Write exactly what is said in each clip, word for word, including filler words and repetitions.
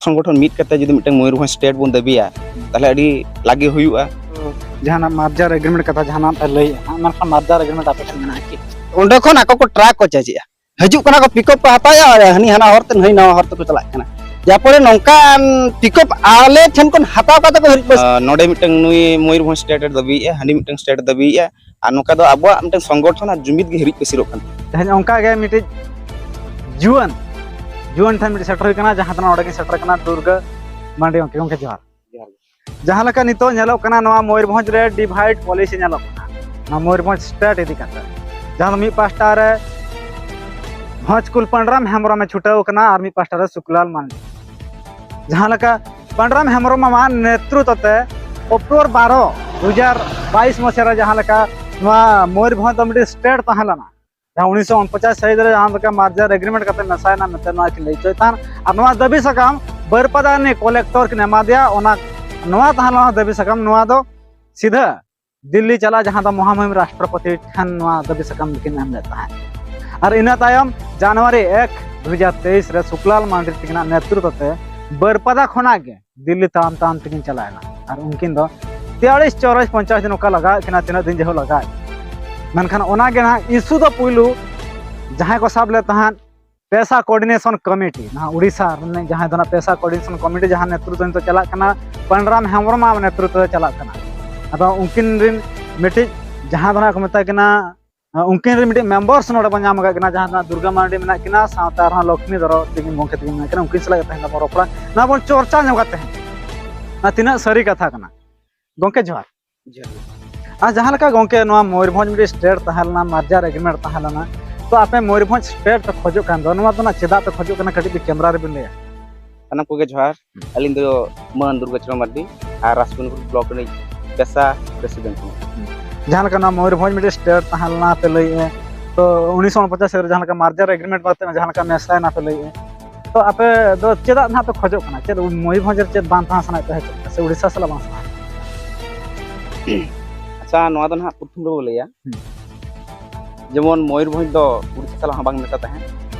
ᱥᱚᱝᱜᱚᱴᱷᱚᱱ ᱢᱤᱫ ᱠᱟᱛᱮ ᱡᱩᱫᱤ ᱢᱤᱫᱴᱟᱝ ᱢᱚᱭᱩᱨᱵᱷᱚᱸᱡᱽ ᱥᱴᱮᱴ ᱵᱚᱱ ᱫᱟᱹᱵᱤᱭᱟ, ᱛᱟᱦᱚᱞᱮ ᱟᱹᱰᱤ ᱞᱟᱜᱮ ᱦᱩᱭᱩᱜᱼᱟ᱾ ᱡᱟᱦᱟᱱᱟᱜ ᱢᱟᱨᱡᱟᱨ ᱮᱜᱨᱤᱢᱮᱱᱴ ᱠᱟᱛᱷᱟ ᱡᱟᱦᱟᱱᱟᱜ ᱯᱮ ᱞᱟᱹᱭᱮᱫᱼᱟ, ᱢᱮᱱᱠᱷᱟᱱ ᱢᱟᱨᱡᱟᱨ ᱮᱜᱨᱤᱢᱮᱱᱴ ᱟᱯᱮ ᱴᱷᱮᱱ ᱢᱮᱱᱟᱜᱼᱟ ᱠᱤ? ᱚᱸᱰᱮ ᱠᱷᱚᱱ ᱟᱠᱚ ᱠᱚ ᱴᱨᱟᱠ ᱠᱚ ᱪᱮᱸᱡᱽ ᱮᱫᱼᱟ, ᱦᱤᱡᱩᱜ ᱠᱟᱱᱟ ᱠᱚ, ᱯᱤᱠᱟᱯ ᱠᱚ ᱦᱟᱛᱟᱣᱮᱫᱼᱟ, ᱦᱟᱹᱱᱤ ᱦᱟᱱᱟ ᱦᱚᱨ ᱛᱮ, ᱱᱟᱹᱭ ᱱᱟᱣᱟ ᱦᱚᱨ ᱛᱮᱠᱚ ᱪᱟᱞᱟᱜ ᱠᱟᱱᱟ᱾ ᱡᱟᱨ ᱯᱷᱚᱞᱮ ᱱᱚᱝᱠᱟᱱ ᱯᱤᱠᱟᱯ ᱟᱞᱮ ᱴᱷᱮᱱ ᱠᱷᱚᱱ ᱦᱟᱛᱟᱣ ᱠᱟᱛᱮ ᱠᱚ ᱦᱤᱡᱩᱜ ᱠᱟᱱᱟ᱾ ᱟᱸ, ᱱᱚᱰᱮ ᱢᱤᱫᱴᱟᱝ ᱱᱩᱭ ᱢᱚᱭᱩᱨᱵᱷᱚᱸᱡᱽ ᱥᱴᱮᱴ ᱮ ᱫᱟᱹᱵᱤᱭᱮᱫᱼᱟ, ᱦᱟᱹᱱᱤ ᱢᱤᱫᱴᱟᱝ ᱥᱴᱮᱴ ᱮ ᱫᱟᱹᱵᱤᱭᱮᱫᱼᱟ, ᱟᱨ ᱱᱚᱝᱠᱟ ᱫᱚ ᱟᱵᱚᱣᱟᱜ ᱢᱤᱫᱴᱟᱝ ᱥᱚᱝᱜᱚᱴᱷᱚᱱ ᱟᱨ ᱡᱩᱢᱤᱫ ᱜᱮ ᱦᱤᱨᱤᱡ ᱯᱟᱹᱥᱤᱨᱚᱜ ᱠᱟᱱᱟ᱾ ᱛᱮᱦᱮᱧ ᱚᱱᱠᱟ ᱜᱮ ᱢᱤᱫᱴᱤᱡ ᱡᱩᱣᱟᱹᱱ, ᱡᱩᱣᱟᱹᱱ ᱴᱷᱮᱱ ᱢᱤᱫᱴᱤᱡ ᱥᱮᱴᱮᱨ ᱦᱩᱭ ᱠᱟᱱᱟ, ᱡᱟᱦᱟᱸ ᱫᱚ ᱱᱚᱰᱮ ᱜᱮ ᱥᱮᱴᱮᱨ ᱠᱟᱱᱟ ᱫᱩᱨᱜᱟᱹ ᱢᱟᱱᱰᱤ᱾ ᱜᱚᱢᱠᱮ, ᱜᱚᱢᱠᱮ ᱡᱚᱦᱟᱨ᱾ ᱡᱚᱦᱟᱨ ᱜᱮ᱾ ᱡᱟᱦᱟᱸ ᱞᱮᱠᱟ ᱱᱤᱛᱚᱜ ᱧᱮᱞᱚᱜ ᱠᱟᱱᱟ, ᱱᱚᱣᱟ ᱢᱚᱭᱩᱨᱵᱷᱚᱸᱡᱽ ᱨᱮ ᱰᱤᱵᱷᱟᱭᱤᱰ ᱯᱚᱞᱤᱥᱤ ᱧᱮᱞᱚᱜ ᱠᱟᱱᱟ, ᱱᱚᱣᱟ ᱢᱚᱭᱩᱨᱵᱷᱚᱸᱡᱽ ᱥᱴᱮᱴ ᱤᱫᱤ ᱠᱟᱛᱮ, ᱡᱟᱦᱟᱸ ᱫᱚ ᱢᱤᱫ ᱯᱟᱦᱴᱟ ᱨᱮ ᱵᱷᱚᱸᱡᱽ ᱠᱩᱞ ᱯᱟᱱᱰᱨᱟᱢ ᱦᱮᱢᱵᱨᱚᱢ ᱮ ᱪᱷᱩᱴᱟᱹᱣ ᱠᱟᱱᱟ ᱟᱨ ᱢᱤᱫ ᱯᱟᱦᱴᱟ ᱨᱮ ᱥᱩᱠᱞᱟᱞ ᱢᱟᱱᱰᱤ᱾ ᱡᱟᱦᱟᱸ ᱞᱮᱠᱟ ᱯᱟᱱᱰᱨᱟᱢ ᱦᱮᱢᱵᱨᱚᱢ ᱟᱜ ᱱᱮᱛᱨᱚᱛᱛᱚ ᱛᱮ ᱚᱠᱴᱳᱵᱚᱨ ᱵᱟᱨᱚ, ᱫᱩ ᱦᱟᱡᱟᱨ ᱵᱟᱭᱤᱥ ᱢᱟᱥᱮ ᱨᱮ ᱡᱟᱦᱟᱸ ᱞᱮᱠᱟ ᱱᱚᱣᱟ ᱢᱚᱭᱩᱨᱵᱷᱚᱸᱡᱽ ᱫᱚ ᱢᱤᱫᱴᱤᱡ ᱥᱴᱮᱴ ᱛᱟᱦᱮᱸ ᱞᱮᱱᱟ, ᱡᱟᱦᱟᱸ ᱩᱱᱤᱥᱥᱚ ᱩᱱᱯᱚᱪᱟᱥ ᱥᱟᱹᱦᱤᱛ ᱨᱮ ᱡᱟᱦᱟᱸ ᱞᱮᱠᱟ ᱢᱟᱨᱡᱟᱨ ᱮᱜᱨᱤᱢᱮᱱᱴ ᱠᱟᱛᱮ ᱢᱮᱥᱟᱭᱮᱱᱟ ᱢᱮᱱᱛᱮ ᱱᱚᱣᱟ ᱠᱤᱱ ᱞᱟᱹᱭ ᱦᱚᱪᱚᱭᱮᱫ ᱛᱟᱦᱮᱸᱫ᱾ ᱟᱨ ᱱᱚᱣᱟ ᱫᱟᱹᱵᱤ ᱥᱟᱠᱟᱢ ᱵᱟᱹᱨᱯᱟᱫᱟ ᱨᱤᱱᱤᱡ ᱠᱚᱞᱮᱠᱴᱚᱨ ᱠᱤᱱ ᱮᱢᱟ ᱫᱮᱭᱟ, ᱚᱱᱟ, ᱱᱚᱣᱟ ᱛᱟᱦᱮᱸ ᱞᱮᱱᱟ ᱫᱟᱹᱵᱤ ᱥᱟᱠᱟᱢ᱾ ᱱᱚᱣᱟ ᱫᱚ ᱥᱤᱫᱷᱟᱹ ᱫᱤᱞᱞᱤ ᱪᱟᱞᱟᱜ, ᱡᱟᱦᱟᱸ ᱫᱚ ᱢᱚᱦᱟᱢᱚᱦᱤᱢ ᱨᱟᱥᱴᱨᱚᱯᱚᱛᱤ ᱴᱷᱮᱱ ᱱᱚᱣᱟ ᱫᱟᱹᱵᱤ ᱥᱟᱠᱟᱢ ᱫᱚᱠᱤᱱ ᱮᱢ ᱞᱮᱫ ᱛᱟᱦᱮᱸᱫ᱾ ᱟᱨ ᱤᱱᱟᱹ ᱛᱟᱭᱚᱢ ᱡᱟᱱᱩᱣᱟᱨᱤ ᱮᱠ, ᱫᱩ ᱦᱟᱡᱟᱨ ᱛᱮᱭᱤᱥ ᱨᱮ ᱥᱩᱠᱞᱟᱞ ᱢᱟᱱᱰᱤ ᱛᱟᱹᱠᱤᱱᱟᱜ ᱱᱮᱛᱨᱚᱛᱛᱚ ᱛᱮ ᱵᱟᱹᱨᱯᱟᱫᱟ ᱠᱷᱚᱱᱟᱜ ᱜᱮ ᱫᱤᱞᱞᱤ ᱛᱟᱲᱟᱢ ᱛᱟᱲᱟᱢ ᱛᱮᱠᱤᱱ ᱪᱟᱞᱟᱣᱮᱱᱟ᱾ ᱟᱨ ᱩᱱᱠᱤᱱ ᱫᱚ ᱛᱮᱭᱟᱞᱤᱥ, ᱪᱚᱞᱞᱤᱥ, ᱯᱚᱧᱪᱟᱥ ᱫᱤᱱ ᱚᱱᱠᱟ ᱞᱟᱜᱟᱣᱮᱫ ᱠᱤᱱᱟ, ᱛᱤᱱᱟᱹᱜ ᱫᱤᱱ ᱡᱮᱦᱳᱠ ᱞᱟᱜᱟᱣᱮᱫ ᱠᱤᱱᱟ᱾ ᱢᱮᱱᱠᱷᱟᱱ ᱚᱱᱟ ᱜᱮ ᱱᱟᱦᱟᱜ ᱤᱥᱩ ᱫᱚ ᱯᱩᱭᱞᱩ ᱡᱟᱦᱟᱸᱭ ᱠᱚ ᱥᱟᱵ ᱞᱮᱫ ᱛᱟᱦᱮᱸᱫ, ᱯᱮᱥᱟ ᱠᱳᱚᱨᱰᱤᱱᱮᱥᱚᱱ ᱠᱚᱢᱤᱴᱤ, ᱱᱟᱦᱟᱜ ᱩᱰᱤᱥᱟ ᱨᱤᱱᱤᱡ ᱡᱟᱦᱟᱸᱭ ᱫᱚ ᱱᱟᱦᱟᱜ ᱯᱮᱥᱟ ᱠᱳᱚᱨᱰᱤᱱᱮᱥᱚᱱ ᱠᱚᱢᱤᱴᱤ ᱡᱟᱦᱟᱸ ᱱᱮᱛᱨᱤᱛᱵᱚ ᱱᱤᱛᱚᱜ ᱪᱟᱞᱟᱜ ᱠᱟᱱᱟ, ᱯᱟᱱᱰᱨᱟᱢ ᱦᱮᱢᱵᱨᱚᱢᱟᱜ ᱱᱮᱛᱨᱤᱛᱵᱚ ᱛᱮ ᱪᱟᱞᱟᱜ ᱠᱟᱱᱟ᱾ ᱟᱫᱚ ᱩᱱᱠᱤᱱ ᱨᱤᱱ ᱢᱤᱫᱴᱤᱡ ᱡᱟᱦᱟᱸ ᱫᱚ ᱱᱟᱦᱟᱜ ᱠᱚ ᱢᱮᱛᱟᱭ ᱠᱟᱱᱟ, ᱩᱱᱠᱤᱱ ᱨᱤᱱ ᱢᱤᱫᱴᱤᱡ ᱢᱮᱢᱵᱟᱨᱥ ᱱᱚᱰᱮ ᱵᱚᱱ ᱧᱟᱢ ᱟᱠᱟᱫ ᱠᱤᱱᱟ, ᱡᱟᱦᱟᱸ ᱫᱚ ᱱᱟᱦᱟᱜ ᱫᱩᱨᱜᱟ ᱢᱟᱨᱰᱤ ᱢᱮᱱᱟᱜ ᱠᱤᱱᱟ, ᱥᱟᱶᱛᱮ ᱟᱨᱦᱚᱸ ᱞᱚᱠᱷᱢᱤ ᱫᱷᱚᱨᱚ ᱛᱤᱠᱤᱱ ᱜᱚᱢᱠᱮ ᱛᱤᱠᱤᱱ ᱢᱮᱱᱟᱜ ᱠᱤᱱᱟ, ᱩᱱᱠᱤᱱ ᱥᱟᱞᱟᱜ ᱛᱮᱦᱮᱧ ᱫᱚᱵᱚᱱ ᱨᱚᱯᱚᱲᱟ, ᱱᱚᱣᱟ ᱵᱚᱱ ᱪᱚᱨᱪᱟ ᱧᱚᱜᱟ ᱛᱮᱦᱮᱧ᱾ ᱱᱚᱣᱟ ᱛᱤᱱᱟᱹᱜ ᱥᱟᱹᱨᱤ ᱠᱟᱛᱷᱟ ᱠᱟᱱᱟ? ᱜᱚᱢᱠᱮ ᱡᱚᱦᱟᱨ᱾ ᱡᱚᱦᱟᱨ ᱜᱮ᱾ ᱟᱨ ᱡᱟᱦᱟᱸ ᱞᱮᱠᱟ ᱜᱚᱢᱠᱮ ᱱᱚᱣᱟ ᱢᱚᱭᱩᱨᱵᱷᱚᱸᱡᱽ ᱢᱤᱫᱴᱤᱡ ᱥᱴᱮᱴ ᱛᱟᱦᱮᱸ ᱞᱮᱱᱟ, ᱢᱟᱨᱡᱟᱨ ᱮᱜᱨᱤᱢᱮᱱᱴ ᱛᱟᱦᱮᱸ ᱞᱮᱱᱟ, ᱛᱚ ᱟᱯᱮ ᱢᱚᱭᱩᱨᱵᱷᱚᱸᱡᱽ ᱥᱴᱮᱴ ᱯᱮ ᱠᱷᱚᱡᱚᱜ ᱠᱟᱱ ᱫᱚ, ᱱᱚᱣᱟ ᱫᱚ ᱱᱟᱜ ᱪᱮᱫᱟᱜ ᱯᱮ ᱠᱷᱚᱡᱚᱜ ᱠᱟᱱᱟ, ᱠᱟᱹᱴᱤᱡ ᱯᱮ ᱠᱮᱢᱨᱟ ᱨᱮᱵᱤᱱ ᱞᱟᱹᱭᱟ? ᱥᱟᱱᱟᱢ ᱠᱚᱜᱮ ᱡᱚᱦᱟᱨ᱾ ᱟᱹᱞᱤᱧ ᱫᱚ ᱢᱟᱹᱱ ᱫᱩᱨᱜᱟᱪᱚᱨᱚᱬ ᱢᱟᱨᱰᱤ ᱟᱨ ᱨᱟᱥᱯᱚᱱᱤᱯᱩᱨ ᱵᱞᱚᱠ ᱨᱤᱱᱤᱡ ᱯᱮᱥᱟ ᱯᱨᱮᱥᱤᱰᱮᱱᱴ ᱠᱟᱱᱟ᱾ ᱡᱟᱦᱟᱸ ᱞᱮᱠᱟ ᱱᱚᱣᱟ ᱢᱚᱭᱩᱨᱵᱷᱚᱸᱡᱽ ᱢᱤᱫᱴᱤᱡ ᱥᱴᱮᱴ ᱛᱟᱦᱮᱸ ᱞᱮᱱᱟ ᱯᱮ ᱞᱟᱹᱭᱮᱫᱼᱟ, ᱛᱚ ᱩᱱᱤᱥᱥᱚ ᱩᱱᱯᱚᱪᱟᱥ ᱨᱮ ᱡᱟᱦᱟᱸ ᱞᱮᱠᱟ ᱢᱟᱨᱡᱟᱨ ᱮᱜᱨᱤᱢᱮᱱᱴ ᱵᱟᱫᱽ ᱛᱮ ᱡᱟᱦᱟᱸ ᱞᱮᱠᱟ ᱢᱮᱥᱟᱭᱮᱱᱟ ᱯᱮ ᱞᱟᱹᱭᱮᱫᱼᱟ, ᱛᱚ ᱟᱯᱮ ᱫᱚ ᱪᱮᱫᱟᱜ ᱱᱟᱦᱟᱜ ᱯᱮ ᱠᱷᱚᱡᱚᱜ ᱠᱟᱱᱟ? ᱪᱮᱫ ᱢᱚᱭᱩᱨᱵᱷᱚᱸᱡᱽ ᱨᱮ ᱪᱮᱫ ᱵᱟᱝ ᱛᱟᱦᱮᱸ ᱥᱟᱱᱟᱭᱮᱫ ᱯᱮᱭᱟ, ᱪᱮᱫ ᱥᱮ ᱩᱲᱤᱥᱥᱟ ᱥᱟᱞᱟᱜ ᱵᱟᱝ ᱥᱟᱱᱟᱭᱮᱫ ᱯᱮᱭᱟ? ᱟᱪᱪᱷᱟ, ᱱᱚᱣᱟ ᱫᱚ ᱱᱟᱦᱟᱜ ᱯᱨᱚᱛᱷᱚᱢ ᱨᱮᱵᱚ ᱞᱟᱹᱭᱟ, ᱦᱩᱸ᱾ ᱡᱮᱢᱚᱱ ᱢᱚᱭᱩᱨᱵᱷᱚᱸᱡᱽ ᱫᱚ ᱩᱲᱤᱥᱥᱟ ᱥᱟᱞᱟᱜ ᱦᱚᱸ ᱵᱟᱝ ᱢᱮᱥᱟ ᱛᱟᱦᱮᱸᱫ,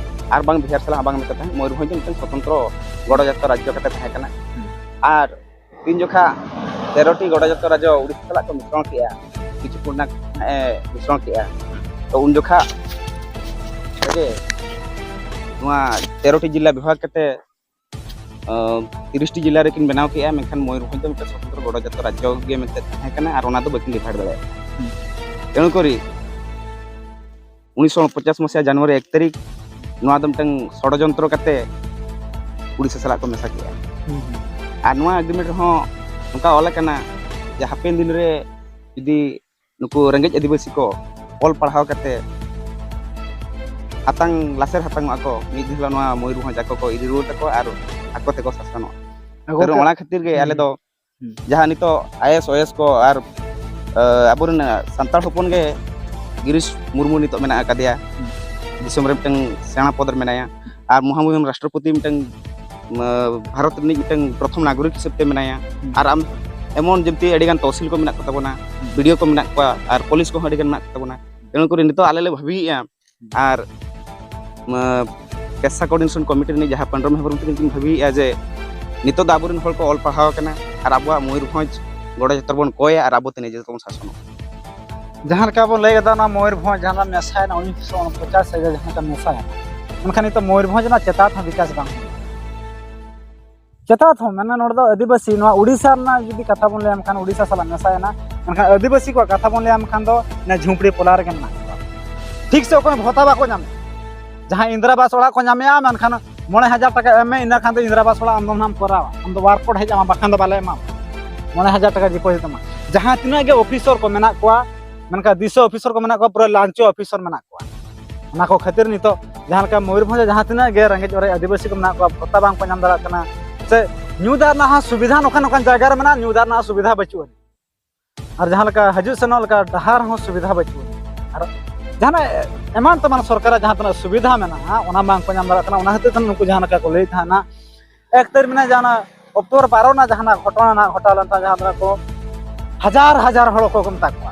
ᱟᱨ ᱵᱟᱝ ᱵᱤᱦᱟᱨ ᱥᱟᱞᱟᱜ ᱦᱚᱸ ᱵᱟᱝ ᱢᱮᱥᱟ ᱛᱟᱦᱮᱸᱫ, ᱢᱚᱭᱩᱨᱵᱷᱚᱸᱡᱽ ᱫᱚ ᱢᱤᱫᱴᱟᱝ ᱥᱚᱛᱚᱱᱛᱨᱚ ᱜᱚᱰᱚᱡᱟᱛᱚ ᱨᱟᱡᱽᱡᱚ ᱠᱟᱛᱮ ᱛᱟᱦᱮᱸ ᱠᱟᱱᱟ᱾ ᱟᱨ ᱛᱤᱱ ᱡᱚᱠᱷᱟ ᱛᱮᱨᱚᱴᱤ ᱜᱚᱰᱚᱡᱟᱛᱚ ᱨᱟᱡᱽᱡᱚ ᱩᱲᱤᱥᱥᱟ ᱥᱟᱞᱟᱜ ᱠᱚ ᱢᱤᱥᱨᱚᱱ ᱠᱮᱜᱼᱟ, ᱠᱤᱪᱷᱩ ᱯᱩᱨᱱᱟ ᱢᱤᱥᱨᱚᱱ ᱠᱮᱜᱼᱟ, ᱛᱚ ᱩᱱ ᱡᱚᱠᱷᱟ ᱨᱮᱜᱮ ᱱᱚᱣᱟ ᱛᱮᱨᱚᱴᱤ ᱡᱤᱞᱟ ᱵᱤᱵᱷᱟᱜᱽ ᱠᱟᱛᱮ ᱛᱤᱨᱤᱥ ᱴᱤ ᱡᱤᱞᱟ ᱨᱮᱠᱤᱱ ᱵᱮᱱᱟᱣ ᱠᱮᱜᱼᱟ, ᱢᱮᱱᱠᱷᱟᱱ ᱢᱚᱭᱩᱨᱵᱷᱚᱸᱡᱽ ᱫᱚ ᱢᱤᱫᱴᱟᱝ ᱥᱚᱛᱚᱱᱛᱨᱚ ᱜᱚᱰᱚᱡᱟᱛᱚ ᱨᱟᱡᱽᱡᱚ ᱜᱮ ᱢᱮᱱᱛᱮ ᱛᱟᱦᱮᱸ ᱠᱟᱱᱟ ᱟᱨ ᱚᱱᱟ ᱫᱚ ᱵᱟᱹᱠᱤᱱ divide ᱫᱟᱲᱮᱭᱟᱜᱼᱟ᱾ ᱛᱮᱱᱩᱠᱚᱨᱤ ᱩᱱᱤᱥᱥᱚ ᱯᱚᱧᱪᱟᱥ ᱢᱟᱥᱤᱦᱟ ᱡᱟᱱᱩᱣᱟᱨᱤ ᱮᱠ ᱛᱟᱹᱨᱤᱠᱷ ᱱᱚᱣᱟ ᱫᱚ ᱢᱤᱫᱴᱟᱝ ᱥᱚᱲᱚᱡᱚᱱᱛᱨᱚ ᱠᱟᱛᱮ ᱩᱲᱤᱥᱥᱟ ᱥᱟᱞᱟᱜ ᱠᱚ ᱢᱮᱥᱟ ᱠᱮᱜᱼᱟ᱾ ᱟᱨ ᱱᱚᱣᱟ ᱮᱜᱽᱨᱤᱢᱮᱱᱴ ᱨᱮᱦᱚᱸ ᱱᱚᱝᱠᱟ ᱚᱞ ᱟᱠᱟᱱᱟ ᱡᱮ ᱦᱟᱯᱮᱱ ᱫᱤᱱ ᱨᱮ ᱡᱩᱫᱤ ᱱᱩᱠᱩ ᱨᱮᱸᱜᱮᱡ ᱟᱹᱫᱤᱵᱟᱹᱥᱤ ᱠᱚ ᱚᱞ ᱯᱟᱲᱦᱟᱣ ᱠᱟᱛᱮ ᱦᱟᱛᱟᱝ ᱞᱟᱥᱮᱨ ᱦᱟᱛᱟᱝᱚᱜᱼᱟ ᱠᱚ, ᱢᱤᱫ ᱫᱤᱱ ᱦᱤᱞᱳᱜ ᱱᱚᱣᱟ ᱢᱚᱭᱩᱨᱵᱷᱚᱸᱡᱽ ᱟᱠᱚ ᱠᱚ ᱤᱫᱤ ᱨᱩᱣᱟᱹᱲ ᱛᱟᱠᱚᱣᱟ ᱟᱨ ᱟᱠᱚ ᱛᱮᱠᱚ ᱥᱟᱥᱚᱱᱚᱜᱼᱟ᱾ ᱟᱨ ᱜᱚᱢᱠᱮ, ᱚᱱᱟ ᱠᱷᱟᱹᱛᱤᱨ ᱜᱮ ᱟᱞᱮ ᱫᱚ ᱦᱩᱸ᱾ ᱡᱟᱦᱟᱸ ᱱᱤᱛᱚᱜ ᱟᱭ ᱮ ᱮᱥ, ᱳ ᱮ ᱮᱥ ᱠᱚ ᱟᱨ ᱥᱟᱱᱛᱟᱲ ᱦᱚᱯᱚᱱ ᱜᱮ ᱜᱤᱨᱤᱥ ᱢᱩᱨᱢᱩ ᱱᱤᱛᱚᱜ ᱢᱮᱱᱟᱜ ᱟᱠᱟᱫᱮᱭᱟ, ᱦᱩᱸ᱾ ᱫᱤᱥᱚᱢ ᱨᱮ ᱢᱤᱫᱴᱟᱝ ᱥᱮᱬᱟ ᱯᱚᱫᱽ ᱨᱮ ᱢᱮᱱᱟᱭᱟ᱾ ᱟᱨ ᱢᱚᱦᱟᱢᱩᱦᱤᱢ ᱨᱟᱥᱴᱨᱚᱯᱚᱛᱤ ᱢᱤᱫᱴᱟᱝ ᱵᱷᱟᱨᱚᱛ ᱨᱤᱱᱤᱡ ᱢᱤᱫᱴᱟᱝ ᱯᱨᱚᱛᱷᱚᱢ ᱱᱟᱜᱚᱨᱤᱠ ᱦᱤᱥᱟᱹᱵ ᱛᱮ ᱢᱮᱱᱟᱭᱟ᱾ ᱦᱩᱸ᱾ ᱟᱨ ᱟᱢ ᱮᱢᱚᱱ ᱡᱮᱢᱛᱤ ᱟᱹᱰᱤᱜᱟᱱ ᱛᱚᱦᱥᱤᱞ ᱠᱚ ᱢᱮᱱᱟᱜ ᱠᱚᱛᱟ ᱵᱚᱱᱟ, ᱦᱩᱸ᱾ ᱵᱤ ᱰᱤ ᱳ ᱠᱚ ᱢᱮᱱᱟᱜ ᱠᱚᱣᱟ, ᱟᱨ ᱯᱩᱞᱤᱥ ᱠᱚᱦᱚᱸ ᱟᱹᱰᱤᱜᱟᱱ ᱢᱮᱱᱟᱜ ᱠᱚᱛᱟ ᱵᱚᱱᱟ᱾ ᱛᱮᱱᱩᱠᱚᱨᱤ ᱱᱤᱛᱚᱜ ᱟᱞᱮ ᱞᱮ ᱵᱷᱟᱹᱵᱤᱭᱮᱫᱼᱟ, ᱟᱨ ᱯᱮᱥᱟ ᱠᱳᱚᱨᱰᱤᱱᱮᱥᱚᱱ ᱠᱚᱢᱤᱴᱤ ᱨᱤᱱᱤᱡ ᱡᱟᱦᱟᱸ ᱯᱟᱱᱰᱚ ᱢᱮᱦᱟᱵᱩᱨᱩ ᱛᱟᱹᱠᱤᱱ ᱠᱤᱱ ᱵᱷᱟᱹᱵᱤᱭᱮᱫᱼᱟ ᱡᱮ ᱱᱤᱛᱚᱜ ᱫᱚ ᱟᱵᱚᱨᱮᱱ ᱦᱚᱲ ᱠᱚ ᱚᱞ ᱯᱟᱲᱦᱟᱣ ᱟᱠᱟᱱᱟ ᱟᱨ ᱟᱵᱚᱣᱟᱜ ᱢᱚᱭᱩᱨᱵᱷᱚᱸᱡᱽ ᱜᱚᱰᱚ ᱡᱚᱛᱚ ᱵᱚᱱ ᱠᱚᱭᱟ ᱟᱨ ᱟᱵᱚ ᱛᱮ ᱱᱤᱡᱮ ᱛᱮᱵᱚᱱ ᱥᱟᱥᱚᱱᱚᱜᱼᱟ᱾ ᱡᱟᱦᱟᱸ ᱞᱮᱠᱟ ᱵᱚᱱ ᱞᱟᱹᱭ ᱠᱮᱫᱟ, ᱚᱱᱟ ᱢᱚᱭᱩᱨᱵᱷᱚᱸᱡᱽ ᱡᱟᱦᱟᱸ ᱢᱮᱥᱟᱭᱮᱱᱟ, ᱩᱱᱤᱥᱥᱚ ᱩᱱᱯᱚᱪᱟᱥ ᱥᱟᱞ ᱨᱮ ᱡᱟᱦᱟᱸ ᱞᱮᱠᱟ ᱢᱮᱥᱟᱭᱮᱱᱟ, ᱢᱮᱱᱠᱷᱟᱱ ᱱᱤᱛᱚᱜ ᱢᱚᱭᱩᱨᱵᱷᱚᱸᱡᱽ ᱨᱮᱱᱟᱜ ᱪᱮᱛᱟᱛ ᱦᱚᱸ ᱵᱤᱠᱟᱥ ᱵᱟᱝ ᱦᱩᱭᱩᱜᱼᱟ᱾ ᱪᱮᱛᱟᱛ ᱦᱚᱸ ᱢᱮᱱᱟ, ᱱᱚᱰᱮ ᱫᱚ ᱟᱹᱫᱤᱵᱟᱹᱥᱤ, ᱱᱚᱣᱟ ᱩᱲᱤᱥᱥᱟ ᱨᱮᱱᱟᱜ ᱡᱩᱫᱤ ᱠᱟᱛᱷᱟ ᱵᱚᱱ ᱞᱟᱹᱭᱟ, ᱢᱮᱱᱠᱷᱟᱱ ᱩᱲᱤᱥᱥᱟ ᱥᱟᱞᱟᱜ ᱢᱮᱥᱟᱭᱮᱱᱟ, ᱢᱮᱱᱠᱷᱟᱱ ᱟᱹᱫᱤᱵᱟᱹᱥᱤ ᱠᱚᱣᱟᱜ ᱠᱟᱛᱷᱟ ᱵᱚᱱ ᱞᱟᱹᱭᱟ, ᱢᱮᱱᱠᱷᱟᱱ ᱫᱚ ᱚᱱᱟ ᱡᱷᱩᱯᱲᱤ ᱯᱚᱞᱟ ᱨᱮᱜᱮ ᱢᱮᱱᱟᱜ ᱠᱚᱣᱟ᱾ ᱴᱷᱤᱠ ᱥᱮ ᱚᱠᱚᱭ ᱵᱷᱚᱛᱟ ᱵᱟᱠᱚ ᱧᱟᱢᱮᱫ᱾ ᱡᱟᱦᱟᱸ ᱤᱱᱫᱨᱟ ᱟᱵᱟᱥ ᱚᱲᱟᱜ ᱠᱚ ᱧᱟᱢᱮᱜᱼᱟ, ᱢᱮᱱᱠᱷᱟᱱ ᱢᱚᱬᱮ ᱦᱟᱡᱟᱨ ᱴᱟᱠᱟ ᱮᱢ ᱢᱮ, ᱤᱱᱟᱹ ᱠᱷᱟᱱ ᱫᱚ ᱤᱱᱫᱨᱟ ᱟᱵᱟᱥ ᱚᱲᱟᱜ ᱟᱢ ᱫᱚ ᱱᱟᱦᱟᱜ ᱮᱢ ᱠᱚᱨᱟᱣᱟ, ᱟᱢ ᱫᱚ ᱣᱟᱨᱠ ᱠᱳᱰ ᱦᱮᱡ ᱟᱢᱟ, ᱵᱟᱠᱷᱟᱱ ᱫᱚ ᱵᱟᱞᱮ ᱮᱢᱟᱢᱟ᱾ ᱢᱚᱬᱮ ᱦᱟᱡᱟᱨ ᱴᱟᱠᱟ ᱰᱤᱯᱚᱡᱤᱴ ᱟᱢᱟ᱾ ᱡᱟᱦᱟᱸ ᱛᱤᱱᱟᱹᱜ ᱜᱮ ᱚᱯᱷᱤᱥᱚᱨ ᱠᱚ ᱢᱮᱱᱟᱜ ᱠᱚᱣᱟ, ᱢᱮᱱᱠᱷᱟᱱ ᱫᱤᱥᱟᱹ ᱚᱯᱷᱤᱥᱚᱨ ᱠᱚ ᱢᱮᱱᱟᱜ ᱠᱚᱣᱟ, ᱯᱩᱨᱟᱹ ᱞᱟᱧᱪᱚ ᱚᱯᱷᱤᱥᱚᱨ ᱢᱮᱱᱟᱜ ᱠᱚᱣᱟ᱾ ᱚᱱᱟ ᱠᱚ ᱠᱷᱟᱹᱛᱤᱨ ᱱᱤᱛᱚᱜ ᱡᱟᱦᱟᱸ ᱞᱮᱠᱟ ᱢᱚᱭᱩᱨᱵᱷᱚᱸᱡᱽ ᱨᱮ ᱡᱟᱦᱟᱸ ᱛᱤᱱᱟᱹᱜ ᱜᱮ ᱨᱮᱸᱜᱮᱡ ᱚᱨᱮᱡ ᱟᱹᱫᱤᱵᱟᱹᱥᱤ ᱠᱚ ᱢᱮᱱᱟᱜ ᱠᱚᱣᱟ, ᱵᱷᱚᱛᱟ ᱵᱟᱝ ᱠᱚ ᱧᱟᱢ ᱫᱟᱲᱮᱭᱟᱜ ᱠᱟᱱᱟ, ᱥᱮ ᱧᱩ ᱫᱟᱜ ᱨᱮᱱᱟᱜ ᱦᱚᱸ ᱥᱩᱵᱤᱫᱷᱟ ᱱᱚᱝᱠᱟᱱ ᱱᱚᱝᱠᱟᱱ ᱡᱟᱭᱜᱟ ᱨᱮ ᱢᱮᱱᱟᱜᱼᱟ, ᱧᱩ ᱫᱟᱜ ᱨᱮᱱᱟᱜ ᱥᱩᱵᱤᱫᱷᱟ ᱵᱟᱹᱪᱩᱜ ᱟᱹᱱᱤᱡ᱾ ᱟᱨ ᱡᱟᱦᱟᱸ ᱞᱮᱠᱟ ᱦᱤᱡᱩᱜ ᱥᱮᱱᱚᱜ ᱞᱮᱠᱟ ᱰᱟᱦᱟᱨ ᱦᱚᱸ ᱥᱩᱵᱤᱫᱷᱟ ᱵᱟᱹᱪᱩᱜ ᱟᱹᱱᱤᱡ᱾ ᱟᱨ ᱡᱟᱦᱟᱱᱟᱜ ᱮᱢᱟᱱ ᱛᱮᱢᱟᱱ ᱥᱚᱨᱠᱟᱨᱟᱜ ᱡᱟᱦᱟᱸ ᱛᱤᱱᱟᱹᱜ ᱥᱩᱵᱤᱫᱷᱟ ᱢᱮᱱᱟᱜᱼᱟ, ᱚᱱᱟ ᱵᱟᱝ ᱠᱚ ᱧᱟᱢ ᱫᱟᱲᱮᱭᱟᱜ ᱠᱟᱱᱟ᱾ ᱚᱱᱟ ᱠᱷᱟᱹᱛᱤᱨ ᱛᱮ ᱱᱩᱠᱩ ᱡᱟᱦᱟᱸ ᱞᱮᱠᱟ ᱠᱚ ᱞᱟᱹᱭᱮᱫ ᱛᱟᱦᱮᱱᱟ, ᱮᱠ ᱛᱟᱹᱨᱤᱠᱷ ᱨᱮᱱᱟᱜ ᱡᱟᱦᱟᱸ ᱚᱠᱴᱳᱵᱚᱨ ᱵᱟᱨᱚ ᱨᱮᱱᱟᱜ ᱡᱟᱦᱟᱱᱟᱜ ᱜᱷᱚᱴᱚᱱᱟ ᱱᱟᱜ ᱜᱷᱚᱴᱟᱣ ᱞᱮᱱ ᱛᱟᱦᱮᱸᱫ, ᱡᱟᱦᱟᱸ ᱫᱚ ᱠᱚ ᱦᱟᱡᱟᱨ ᱦᱟᱡᱟᱨ ᱦᱚᱲ ᱠᱚ ᱢᱮᱛᱟ ᱠᱚᱣᱟ,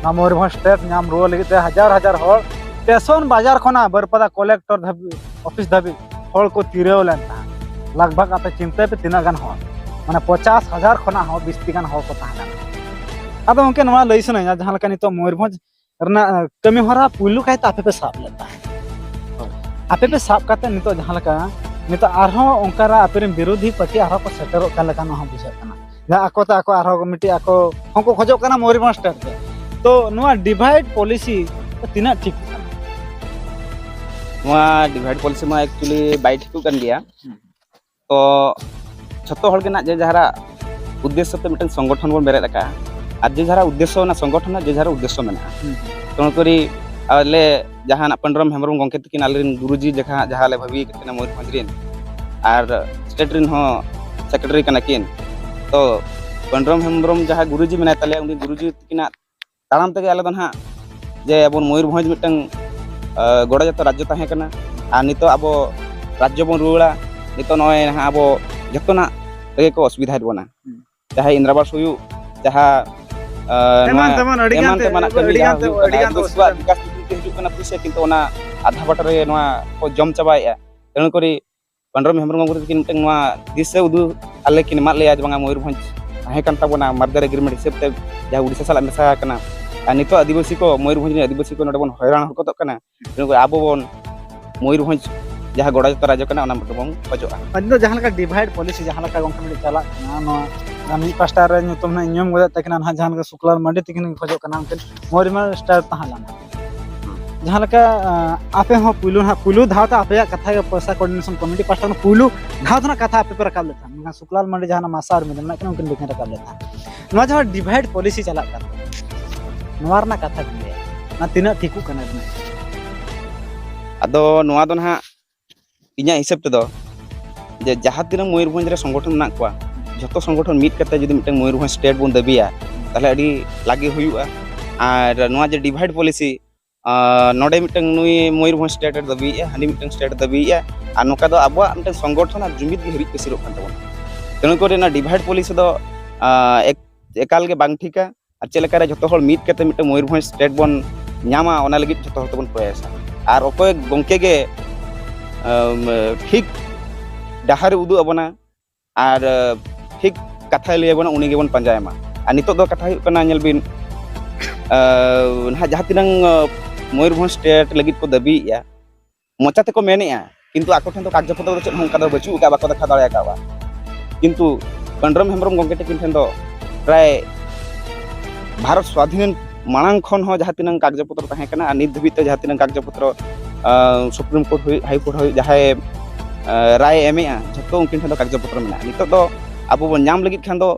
ᱱᱚᱣᱟ ᱢᱚᱭᱩᱨᱵᱷᱚᱸᱡᱽ ᱥᱴᱮᱴ ᱧᱟᱢ ᱨᱩᱣᱟᱹᱲ ᱞᱟᱹᱜᱤᱫ ᱛᱮ ᱦᱟᱡᱟᱨ ᱦᱟᱡᱟᱨ ᱦᱚᱲ ᱥᱴᱮᱥᱚᱱ ᱵᱟᱡᱟᱨ ᱠᱷᱚᱱᱟᱜ ᱵᱟᱹᱨᱯᱟᱫᱟ ᱠᱚᱞᱮᱠᱴᱚᱨ ᱫᱷᱟᱹᱵᱤᱡ, ᱚᱯᱷᱤᱥ ᱫᱷᱟᱹᱵᱤᱡ ᱦᱚᱲ ᱠᱚ ᱛᱤᱨᱟᱹᱣ ᱞᱮᱱ ᱛᱟᱦᱮᱸᱫ᱾ ᱞᱟᱜᱽ ᱵᱷᱟᱜᱽ ᱟᱯᱮ ᱪᱤᱱᱛᱟᱹᱭ ᱯᱮ ᱛᱤᱱᱟᱹᱜ ᱜᱟᱱ ᱦᱚᱲ, ᱢᱟᱱᱮ ᱯᱚᱪᱟᱥ ᱦᱟᱡᱟᱨ ᱠᱷᱚᱱᱟᱜ ᱦᱚᱸ ᱵᱤᱥᱛᱤ ᱜᱟᱱ ᱦᱚᱲ ᱠᱚ ᱛᱟᱦᱮᱸ ᱞᱮᱱᱟ᱾ ᱟᱫᱚ ᱜᱚᱢᱠᱮ, ᱱᱚᱣᱟ ᱞᱟᱹᱭ ᱥᱟᱱᱟᱧᱟ, ᱡᱟᱦᱟᱸ ᱞᱮᱠᱟ ᱱᱤᱛᱚᱜ ᱢᱚᱭᱩᱨᱵᱷᱚᱸᱡᱽ ᱨᱮᱱᱟᱜ ᱠᱟᱹᱢᱤ ᱦᱚᱨᱟ ᱯᱩᱭᱞᱩ ᱠᱟᱭᱛᱮ ᱟᱯᱮ ᱯᱮ ᱥᱟᱵ ᱞᱮᱫ ᱛᱟᱦᱮᱸᱫ, ᱟᱯᱮ ᱯᱮ ᱥᱟᱵ ᱠᱟᱛᱮ ᱱᱤᱛᱚᱜ ᱡᱟᱦᱟᱸ ᱞᱮᱠᱟ, ᱱᱤᱛᱚᱜ ᱟᱨᱦᱚᱸ ᱚᱱᱠᱟᱱᱟᱜ ᱟᱯᱮ ᱨᱮᱱ ᱵᱤᱨᱳᱫᱷᱤ ᱯᱟᱨᱴᱤ ᱟᱨᱦᱚᱸ ᱠᱚ ᱥᱮᱴᱮᱨᱚᱜ ᱠᱟᱱ ᱞᱮᱠᱟ ᱱᱚᱣᱟ ᱦᱚᱸ ᱵᱩᱡᱷᱟᱹᱜ ᱠᱟᱱᱟ᱾ ᱡᱟᱦᱟᱸ ᱟᱠᱚ ᱛᱮ ᱟᱠᱚ ᱟᱨᱦᱚᱸ ᱢᱤᱫᱴᱤᱡ ᱟᱠᱚ ᱦᱚᱸᱠᱚ ᱠᱷᱚᱡᱚᱜ ᱠᱟᱱᱟ ᱢᱚᱭᱩᱨᱵᱷᱚᱸᱡᱽ ᱥᱴᱮᱴ ᱨᱮ᱾ ᱛᱚ ᱱᱚᱣᱟ ᱰᱤᱵᱷᱟᱭᱤᱰ ᱯᱚᱞᱤᱥᱤ ᱛᱤᱱᱟᱹᱜ ᱴᱷᱤᱠ ᱠᱟᱱᱟ? ᱱᱚᱣᱟ ᱰᱤᱵᱷᱟᱭᱤᱰ ᱯᱚᱞᱤᱥᱤ ᱢᱟ ᱮᱠᱪᱩᱭᱮᱞᱤ ᱵᱟᱭ ᱴᱷᱤᱠᱚᱜ ᱠᱟᱱ ᱜᱮᱭᱟ᱾ ᱛᱚ ᱡᱷᱚᱛᱚ ᱦᱚᱲ ᱜᱮ ᱱᱟᱜ ᱡᱮ ᱡᱟᱦᱟᱨᱟᱜ ᱩᱫᱽᱫᱮᱥᱥᱚ ᱛᱮ ᱢᱤᱫᱴᱟᱝ ᱥᱚᱝᱜᱚᱴᱷᱚᱱ ᱵᱚᱱ ᱵᱮᱨᱮᱫ ᱟᱠᱟᱫᱼᱟ, ᱟᱨ ᱡᱮ ᱡᱟᱦᱟᱨᱟᱜ ᱩᱫᱽᱫᱮᱥᱥᱚ, ᱚᱱᱟ ᱥᱚᱝᱜᱚᱴᱷᱚᱱ ᱨᱮᱱᱟᱜ ᱡᱮ ᱡᱟᱦᱟᱨᱟᱜ ᱩᱫᱽᱫᱮᱥᱥᱚ ᱢᱮᱱᱟᱜᱼᱟ᱾ ᱛᱚ ᱱᱚᱣᱟ ᱠᱚᱨᱮ ᱟᱞᱮ ᱡᱟᱦᱟᱱᱟᱜ ᱯᱟᱹᱱᱰᱨᱚᱢ ᱦᱮᱢᱵᱨᱚᱢ ᱜᱚᱢᱠᱮ ᱛᱟᱹᱠᱤᱱ ᱟᱞᱮᱨᱮᱱ ᱜᱩᱨᱩᱡᱤ ᱡᱟᱦᱟᱸ ᱡᱟᱦᱟᱸ ᱞᱮ ᱵᱷᱟᱹᱵᱤ ᱟᱠᱟᱫ ᱠᱤᱱᱟ ᱢᱚᱭᱩᱨᱵᱷᱚᱸᱡᱽ ᱨᱮᱱ, ᱟᱨ ᱥᱴᱮᱴ ᱨᱮᱱ ᱦᱚᱸ ᱥᱮᱠᱨᱮᱴᱟᱨᱤ ᱠᱟᱱᱟ ᱠᱤᱱ᱾ ᱛᱚ ᱯᱟᱹᱱᱰᱨᱚᱢ ᱦᱮᱢᱵᱨᱚᱢ ᱡᱟᱦᱟᱸ ᱜᱩᱨᱩᱡᱤ ᱢᱮᱱᱟᱭ ᱛᱟᱞᱮᱭᱟ, ᱩᱱᱤ ᱜᱩᱨᱩᱡᱤ ᱛᱟᱹᱠᱤᱱᱟᱜ ᱛᱟᱲᱟᱢ ᱛᱮᱜᱮ ᱟᱞᱮ ᱫᱚ ᱱᱟᱦᱟᱜ ᱡᱮ ᱟᱵᱚ ᱢᱚᱭᱩᱨᱵᱷᱚᱸᱡᱽ ᱢᱤᱫᱴᱟᱝ ᱜᱚᱲᱚ ᱡᱚᱛᱚ ᱨᱟᱡᱽᱡᱚ ᱛᱟᱦᱮᱸ ᱠᱟᱱᱟ, ᱟᱨ ᱱᱤᱛᱚᱜ ᱟᱵᱚ ᱨᱟᱡᱽᱡᱚ ᱵᱚᱱ ᱨᱩᱣᱟᱹᱲᱟ᱾ ᱱᱤᱛᱚᱜ ᱱᱚᱜᱼᱚᱭ ᱱᱟᱦᱟᱜ ᱟᱵᱚ ᱡᱚᱛᱚᱱᱟᱜ ᱨᱮᱜᱮ ᱠᱚ ᱚᱥᱩᱵᱤᱫᱷᱟᱭᱮᱫ ᱵᱚᱱᱟ᱾ ᱪᱟᱦᱮ ᱤᱱᱫᱨᱟᱵᱟᱥ ᱦᱩᱭᱩᱜ, ᱡᱟᱦᱟᱸ ᱱᱚᱣᱟ ᱮᱢᱟᱱ ᱛᱮᱢᱟᱱ ᱟᱹᱰᱤ ᱜᱟᱱ ᱮᱢᱟᱱ ᱛᱮ ᱛᱮᱢᱟᱱᱟᱜ ᱠᱟᱹᱢᱤ ᱟᱹᱰᱤ ᱜᱟᱱ ᱡᱟᱦᱟᱸ ᱛᱮ ᱦᱩᱭᱩᱜ ᱠᱟᱱᱟ, ᱟᱹᱰᱤ ᱜᱟᱱ ᱛᱮ ᱟᱹᱫᱤᱵᱟᱹᱥᱤ ᱠᱚᱣᱟᱜ ᱵᱤᱠᱟᱥ ᱠᱷᱟᱹᱛᱤᱨ ᱛᱮ ᱦᱤᱡᱩᱜ ᱠᱟᱱᱟ ᱯᱩᱭᱥᱟᱹ, ᱠᱤᱱᱛᱩ ᱚᱱᱟ ᱟᱫᱷᱟ ᱵᱟᱴᱟ ᱨᱮ ᱱᱚᱣᱟ ᱠᱚ ᱡᱚᱢ ᱪᱟᱵᱟᱭᱮᱫᱼᱟ᱾ ᱛᱮᱱᱩ ᱠᱚᱨᱮ ᱯᱟᱹᱱᱰᱨᱚᱢ ᱦᱮᱢᱵᱨᱚᱢ ᱵᱟᱹᱵᱩ ᱛᱟᱹᱠᱤᱱ ᱢᱤᱫᱴᱟᱝ ᱱᱚᱣᱟ ᱫᱤᱥᱟᱹ ᱩᱫᱩᱜ ᱟᱞᱮ ᱠᱤᱱ ᱮᱢᱟᱫ ᱞᱮᱭᱟ ᱡᱮ ᱵᱟᱝᱟ ᱢᱚᱭᱩᱨᱵᱷᱚᱸᱡᱽ ᱛᱟᱦᱮᱸ ᱠᱟᱱ ᱛᱟᱵᱚᱱᱟ, ᱢᱟᱨᱡᱟᱨ ᱮᱜᱽᱨᱤᱢᱮᱱᱴ ᱦᱤᱥᱟᱹᱵ ᱛᱮ ᱡᱟᱦᱟᱸ ᱩᱲᱤᱥᱥᱟ ᱥᱟᱞᱟᱜ ᱢᱮᱥᱟ ᱟᱠᱟᱱᱟ᱾ ᱟᱨ ᱱᱤᱛᱚᱜ ᱟᱹᱫᱤᱵᱟᱹᱥᱤ ᱠᱚ, ᱢᱚᱭᱩᱨᱵᱷᱚᱸᱡᱽ ᱨᱮᱱ ᱟᱹᱫᱤᱵᱟᱹᱥᱤ ᱠᱚ ᱱᱚᱰᱮ ᱵᱚᱱ ᱦᱚᱭᱨᱟᱱ ᱦᱚᱨᱠᱚᱛᱚᱜ ᱠᱟᱱᱟ᱾ ᱛᱮᱱᱩ ᱠᱚᱨᱮ ᱟᱵᱚ ᱵᱚᱱ ᱢᱚᱭᱩᱨᱵᱷᱚᱸᱡᱽ ᱡᱟᱦᱟᱸ ᱜᱚᱲᱟ ᱡᱚᱛᱚ ᱨᱟᱡᱽᱡᱚ ᱠᱟᱱᱟ, ᱚᱱᱟ ᱢᱚᱛᱚ ᱵᱚᱱ ᱠᱷᱚᱡᱚᱜᱼᱟ᱾ ᱟᱫᱚ ᱡᱟᱦᱟᱸ ᱞᱮᱠᱟ ᱰᱤᱵᱷᱟᱭᱤᱰ ᱯᱚᱞᱤᱥᱤ ᱡᱟᱦᱟᱸ ᱞᱮᱠᱟ ᱜᱚᱢᱠᱮ ᱢᱤᱫᱴᱤᱡ ᱪᱟᱞᱟᱜ ᱠᱟᱱᱟ, ᱱᱚᱣᱟ ᱢᱤᱫ ᱯᱟᱥᱴᱟ ᱨᱮ ᱧᱩᱛᱩᱢ ᱱᱟᱜ ᱤᱧ ᱧᱩᱢ ᱜᱚᱫᱮᱫ ᱛᱟᱹᱠᱤᱱᱟ ᱱᱟᱦᱟᱜ, ᱡᱟᱦᱟᱸ ᱞᱮᱠᱟ ᱥᱩᱠᱞᱟᱞ ᱢᱟᱱᱰᱤ ᱛᱟᱹᱠᱤᱱ ᱠᱷᱚᱡᱚᱜ ᱠᱟᱱᱟ, ᱩᱱᱠᱤᱱ ᱢᱚᱭᱩᱨᱵᱷᱚᱸᱡᱽ ᱥᱴᱮᱴ ᱛᱟᱦᱮᱸ ᱞᱮᱱᱟ᱾ ᱡᱟᱦᱟᱸ ᱞᱮᱠᱟ ᱟᱸ, ᱟᱯᱮ ᱦᱚᱸ ᱯᱩᱭᱞᱩ ᱱᱟᱦᱟᱜ, ᱯᱩᱭᱞᱩ ᱫᱷᱟᱣ ᱛᱮ ᱟᱯᱮᱭᱟᱜ ᱠᱟᱛᱷᱟ ᱜᱮ ᱯᱚᱭᱥᱟ ᱠᱳᱚᱨᱰᱤᱱᱮᱥᱚᱱ ᱠᱚᱢᱤᱴᱤ ᱯᱟᱥᱴᱟ ᱠᱷᱚᱱ ᱯᱩᱭᱞᱩ ᱫᱷᱟᱣ ᱛᱮ ᱱᱟᱜ ᱠᱟᱛᱷᱟ ᱟᱯᱮ ᱯᱮ ᱨᱟᱠᱟᱵ ᱞᱮᱫ ᱛᱟᱦᱮᱸᱫ, ᱢᱮᱱᱠᱷᱟᱱ ᱥᱩᱠᱞᱟᱞ ᱢᱟᱱᱰᱤ ᱡᱟᱦᱟᱸ ᱢᱟᱥᱟ ᱟᱨ ᱢᱤᱫ ᱢᱮᱱᱟᱜ ᱠᱤᱱᱟ, ᱩᱱᱠᱤᱱ ᱵᱟᱹᱠᱤᱱ ᱨᱟᱠᱟᱵ ᱞᱮᱫ ᱛᱟᱦᱮᱸᱫ᱾ ᱱᱚᱣᱟ ᱡᱟᱦᱟᱸ ᱰᱤᱵᱷᱟᱭᱤᱰ ᱯᱚᱞᱤᱥᱤ ᱪᱟᱞᱟᱜ ᱠᱟᱱ ᱫᱚ, ᱱᱚᱣᱟ ᱨᱮᱱᱟᱜ ᱠᱟᱛᱷᱟ ᱵᱤᱱ ᱞᱟᱹᱭᱟ, ᱱᱚᱣᱟ ᱛᱤᱱᱟᱹᱜ ᱴᱷᱤᱠᱚᱜ ᱠᱟᱱᱟ ᱟᱵᱤᱱᱟᱜ? ᱟᱫᱚ ᱱᱚᱣᱟ ᱫᱚ ᱱᱟᱦᱟᱜ ᱤᱧᱟᱹᱜ ᱦᱤᱥᱟᱹᱵ ᱛᱮᱫᱚ, ᱡᱮ ᱡᱟᱦᱟᱸ ᱛᱤᱱᱟᱹᱜ ᱢᱚᱭᱩᱨᱵᱷᱚᱸᱡᱽ ᱨᱮ ᱥᱚᱝᱜᱚᱴᱷᱚᱱ ᱢᱮᱱᱟᱜ ᱠᱚᱣᱟ, ᱡᱷᱚᱛᱚ ᱥᱚᱝᱜᱚᱴᱷᱚᱱ ᱢᱤᱫ ᱠᱟᱛᱮ ᱡᱩᱫᱤ ᱢᱤᱫᱴᱟᱝ ᱢᱚᱭᱩᱨᱵᱷᱚᱸᱡᱽ ᱥᱴᱮᱴ ᱵᱚᱱ ᱫᱟᱹᱵᱤᱭᱟ, ᱛᱟᱦᱞᱮ ᱟᱹᱰᱤ ᱞᱟᱜᱮ ᱦᱩᱭᱩᱜᱼᱟ᱾ ᱟᱨ ᱱᱚᱣᱟ ᱡᱮ ᱰᱤᱵᱷᱟᱭᱤᱰ ᱯᱚᱞᱤᱥᱤ, ᱟᱨ ᱱᱚᱰᱮ ᱢᱤᱫᱴᱟᱝ ᱱᱩᱭ ᱢᱚᱭᱩᱨᱵᱷᱚᱸᱡᱽ ᱥᱴᱮᱴ ᱮ ᱫᱟᱹᱵᱤᱭᱮᱫᱼᱟ, ᱦᱟᱸᱰᱮ ᱢᱤᱫᱴᱟᱝ ᱥᱴᱮᱴ ᱮ ᱫᱟᱹᱵᱤᱭᱮᱫᱼᱟ, ᱟᱨ ᱱᱚᱝᱠᱟ ᱫᱚ ᱟᱵᱚᱣᱟᱜ ᱢᱤᱫᱴᱟᱝ ᱥᱚᱝᱜᱚᱴᱷᱚᱱ ᱟᱨ ᱡᱩᱢᱤᱫ ᱜᱮ ᱦᱤᱨᱤᱡ ᱯᱟᱹᱥᱤᱨᱚᱜ ᱠᱟᱱ ᱛᱟᱵᱚᱱᱟ᱾ ᱛᱮᱱᱩ ᱠᱚᱨᱮ ᱚᱱᱟ ᱰᱤᱵᱷᱟᱭᱤᱰ ᱯᱚᱞᱤᱥᱤ ᱫᱚ ᱟᱸ, ᱮᱠ-, ᱮᱠᱟᱞ ᱜᱮ ᱵᱟᱝ ᱴᱷᱤᱠᱟ᱾ ᱟᱨ ᱪᱮᱫ ᱞᱮᱠᱟᱨᱮ ᱡᱷᱚᱛᱚ ᱦᱚᱲ ᱢᱤᱫ ᱠᱟᱛᱮ ᱢᱤᱫᱴᱟᱝ ᱢᱚᱭᱩᱨᱵᱷᱚᱸᱡᱽ ᱥᱴᱮᱴ ᱵᱚᱱ ᱧᱟᱢᱟ, ᱚᱱᱟ ᱞᱟᱹᱜᱤᱫ ᱡᱷᱚᱛᱚ ᱦᱚᱲ ᱛᱮᱵᱚᱱ ᱯᱨᱚᱭᱟᱥᱟ᱾ ᱟᱨ ᱚᱠᱚᱭ ᱜᱚᱢᱠᱮ ᱜᱮ ᱟᱢ, ᱴᱷᱤᱠ ᱰᱟᱦᱟᱨᱮ ᱩᱫᱩᱜ ᱟᱵᱚᱱᱟ ᱟᱨ ᱴᱷᱤᱠ ᱠᱟᱛᱷᱟᱭ ᱞᱟᱹᱭ ᱟᱵᱚᱱᱟ, ᱩᱱᱤ ᱜᱮᱵᱚᱱ ᱯᱟᱸᱡᱟᱭ ᱢᱟ᱾ ᱟᱨ ᱱᱤᱛᱚᱜ ᱫᱚ ᱠᱟᱛᱷᱟ ᱦᱩᱭᱩᱜ ᱠᱟᱱᱟ, ᱧᱮᱞ ᱵᱤᱱ, ᱟᱸ, ᱱᱟᱦᱟᱜ ᱡᱟᱦᱟᱸ ᱛᱤᱱᱟᱹᱝ, ᱟᱸ, ᱢᱚᱭᱩᱨᱵᱷᱚᱸᱡᱽ ᱥᱴᱮᱴ ᱞᱟᱹᱜᱤᱫ ᱠᱚ ᱫᱟᱹᱵᱤᱭᱮᱫᱼᱟ, ᱢᱚᱪᱟ ᱛᱮᱠᱚ ᱢᱮᱱᱮᱫᱼᱟ, ᱠᱤᱱᱛᱩ ᱟᱠᱚ ᱴᱷᱮᱱ ᱫᱚ ᱠᱟᱜᱽᱡᱚ ᱯᱚᱛᱨᱚ ᱫᱚ ᱪᱮᱫ ᱦᱚᱸ ᱚᱱᱠᱟ ᱫᱚ ᱵᱟᱹᱪᱩᱜ ᱟᱠᱟᱫᱼᱟ, ᱵᱟᱠᱚ ᱫᱮᱠᱷᱟᱣ ᱫᱟᱲᱮ ᱟᱠᱟᱫᱼᱟ᱾ ᱠᱤᱱᱛᱩ ᱯᱟᱹᱱᱰᱨᱚᱢ ᱦᱮᱢᱵᱨᱚᱢ ᱜᱚᱢᱠᱮ ᱛᱟᱹᱠᱤᱱ ᱴᱷᱮᱱ ᱫᱚ ᱯᱨᱟᱭ ᱵᱷᱟᱨᱚᱛ ᱥᱣᱟᱫᱷᱤᱱ ᱢᱟᱲᱟᱝ ᱠᱷᱚᱱ ᱦᱚᱸ ᱡᱟᱦᱟᱸ ᱛᱤᱱᱟᱹᱝ ᱠᱟᱜᱽᱡᱚ ᱯᱚᱛᱨᱚ ᱛᱟᱦᱮᱸ ᱠᱟᱱᱟ ᱟᱨ ᱱᱤᱛ ᱫᱷᱟᱹᱵᱤᱡ ᱛᱮ ᱡᱟᱦᱟᱸ ᱛᱤᱱᱟᱹᱝ ᱠᱟᱜᱽᱡᱚ ᱯᱚᱛᱨᱚ, ᱟᱸ, ᱥᱩᱯᱨᱤᱢ ᱠᱳᱨᱴ ᱦᱩᱭᱩᱜ, ᱦᱟᱭ ᱠᱳᱨᱴ ᱦᱩᱭᱩᱜ, ᱡᱟᱦᱟᱸᱭ, ᱟᱸ, ᱨᱟᱭ ᱮᱢᱮᱜᱼᱟ, ᱡᱷᱚᱛᱚ ᱩᱱᱠᱤᱱ ᱴᱷᱮᱱ ᱫᱚ ᱠᱟᱜᱽᱡᱚ ᱯᱚᱛᱨᱚ ᱢᱮᱱᱟᱜᱼᱟ᱾ ᱱᱤᱛᱚᱜ ᱫᱚ ᱟᱵᱚ ᱵᱚᱱ ᱧᱟᱢ ᱞᱟᱹᱜᱤᱫ ᱠᱷᱟᱱ ᱫᱚ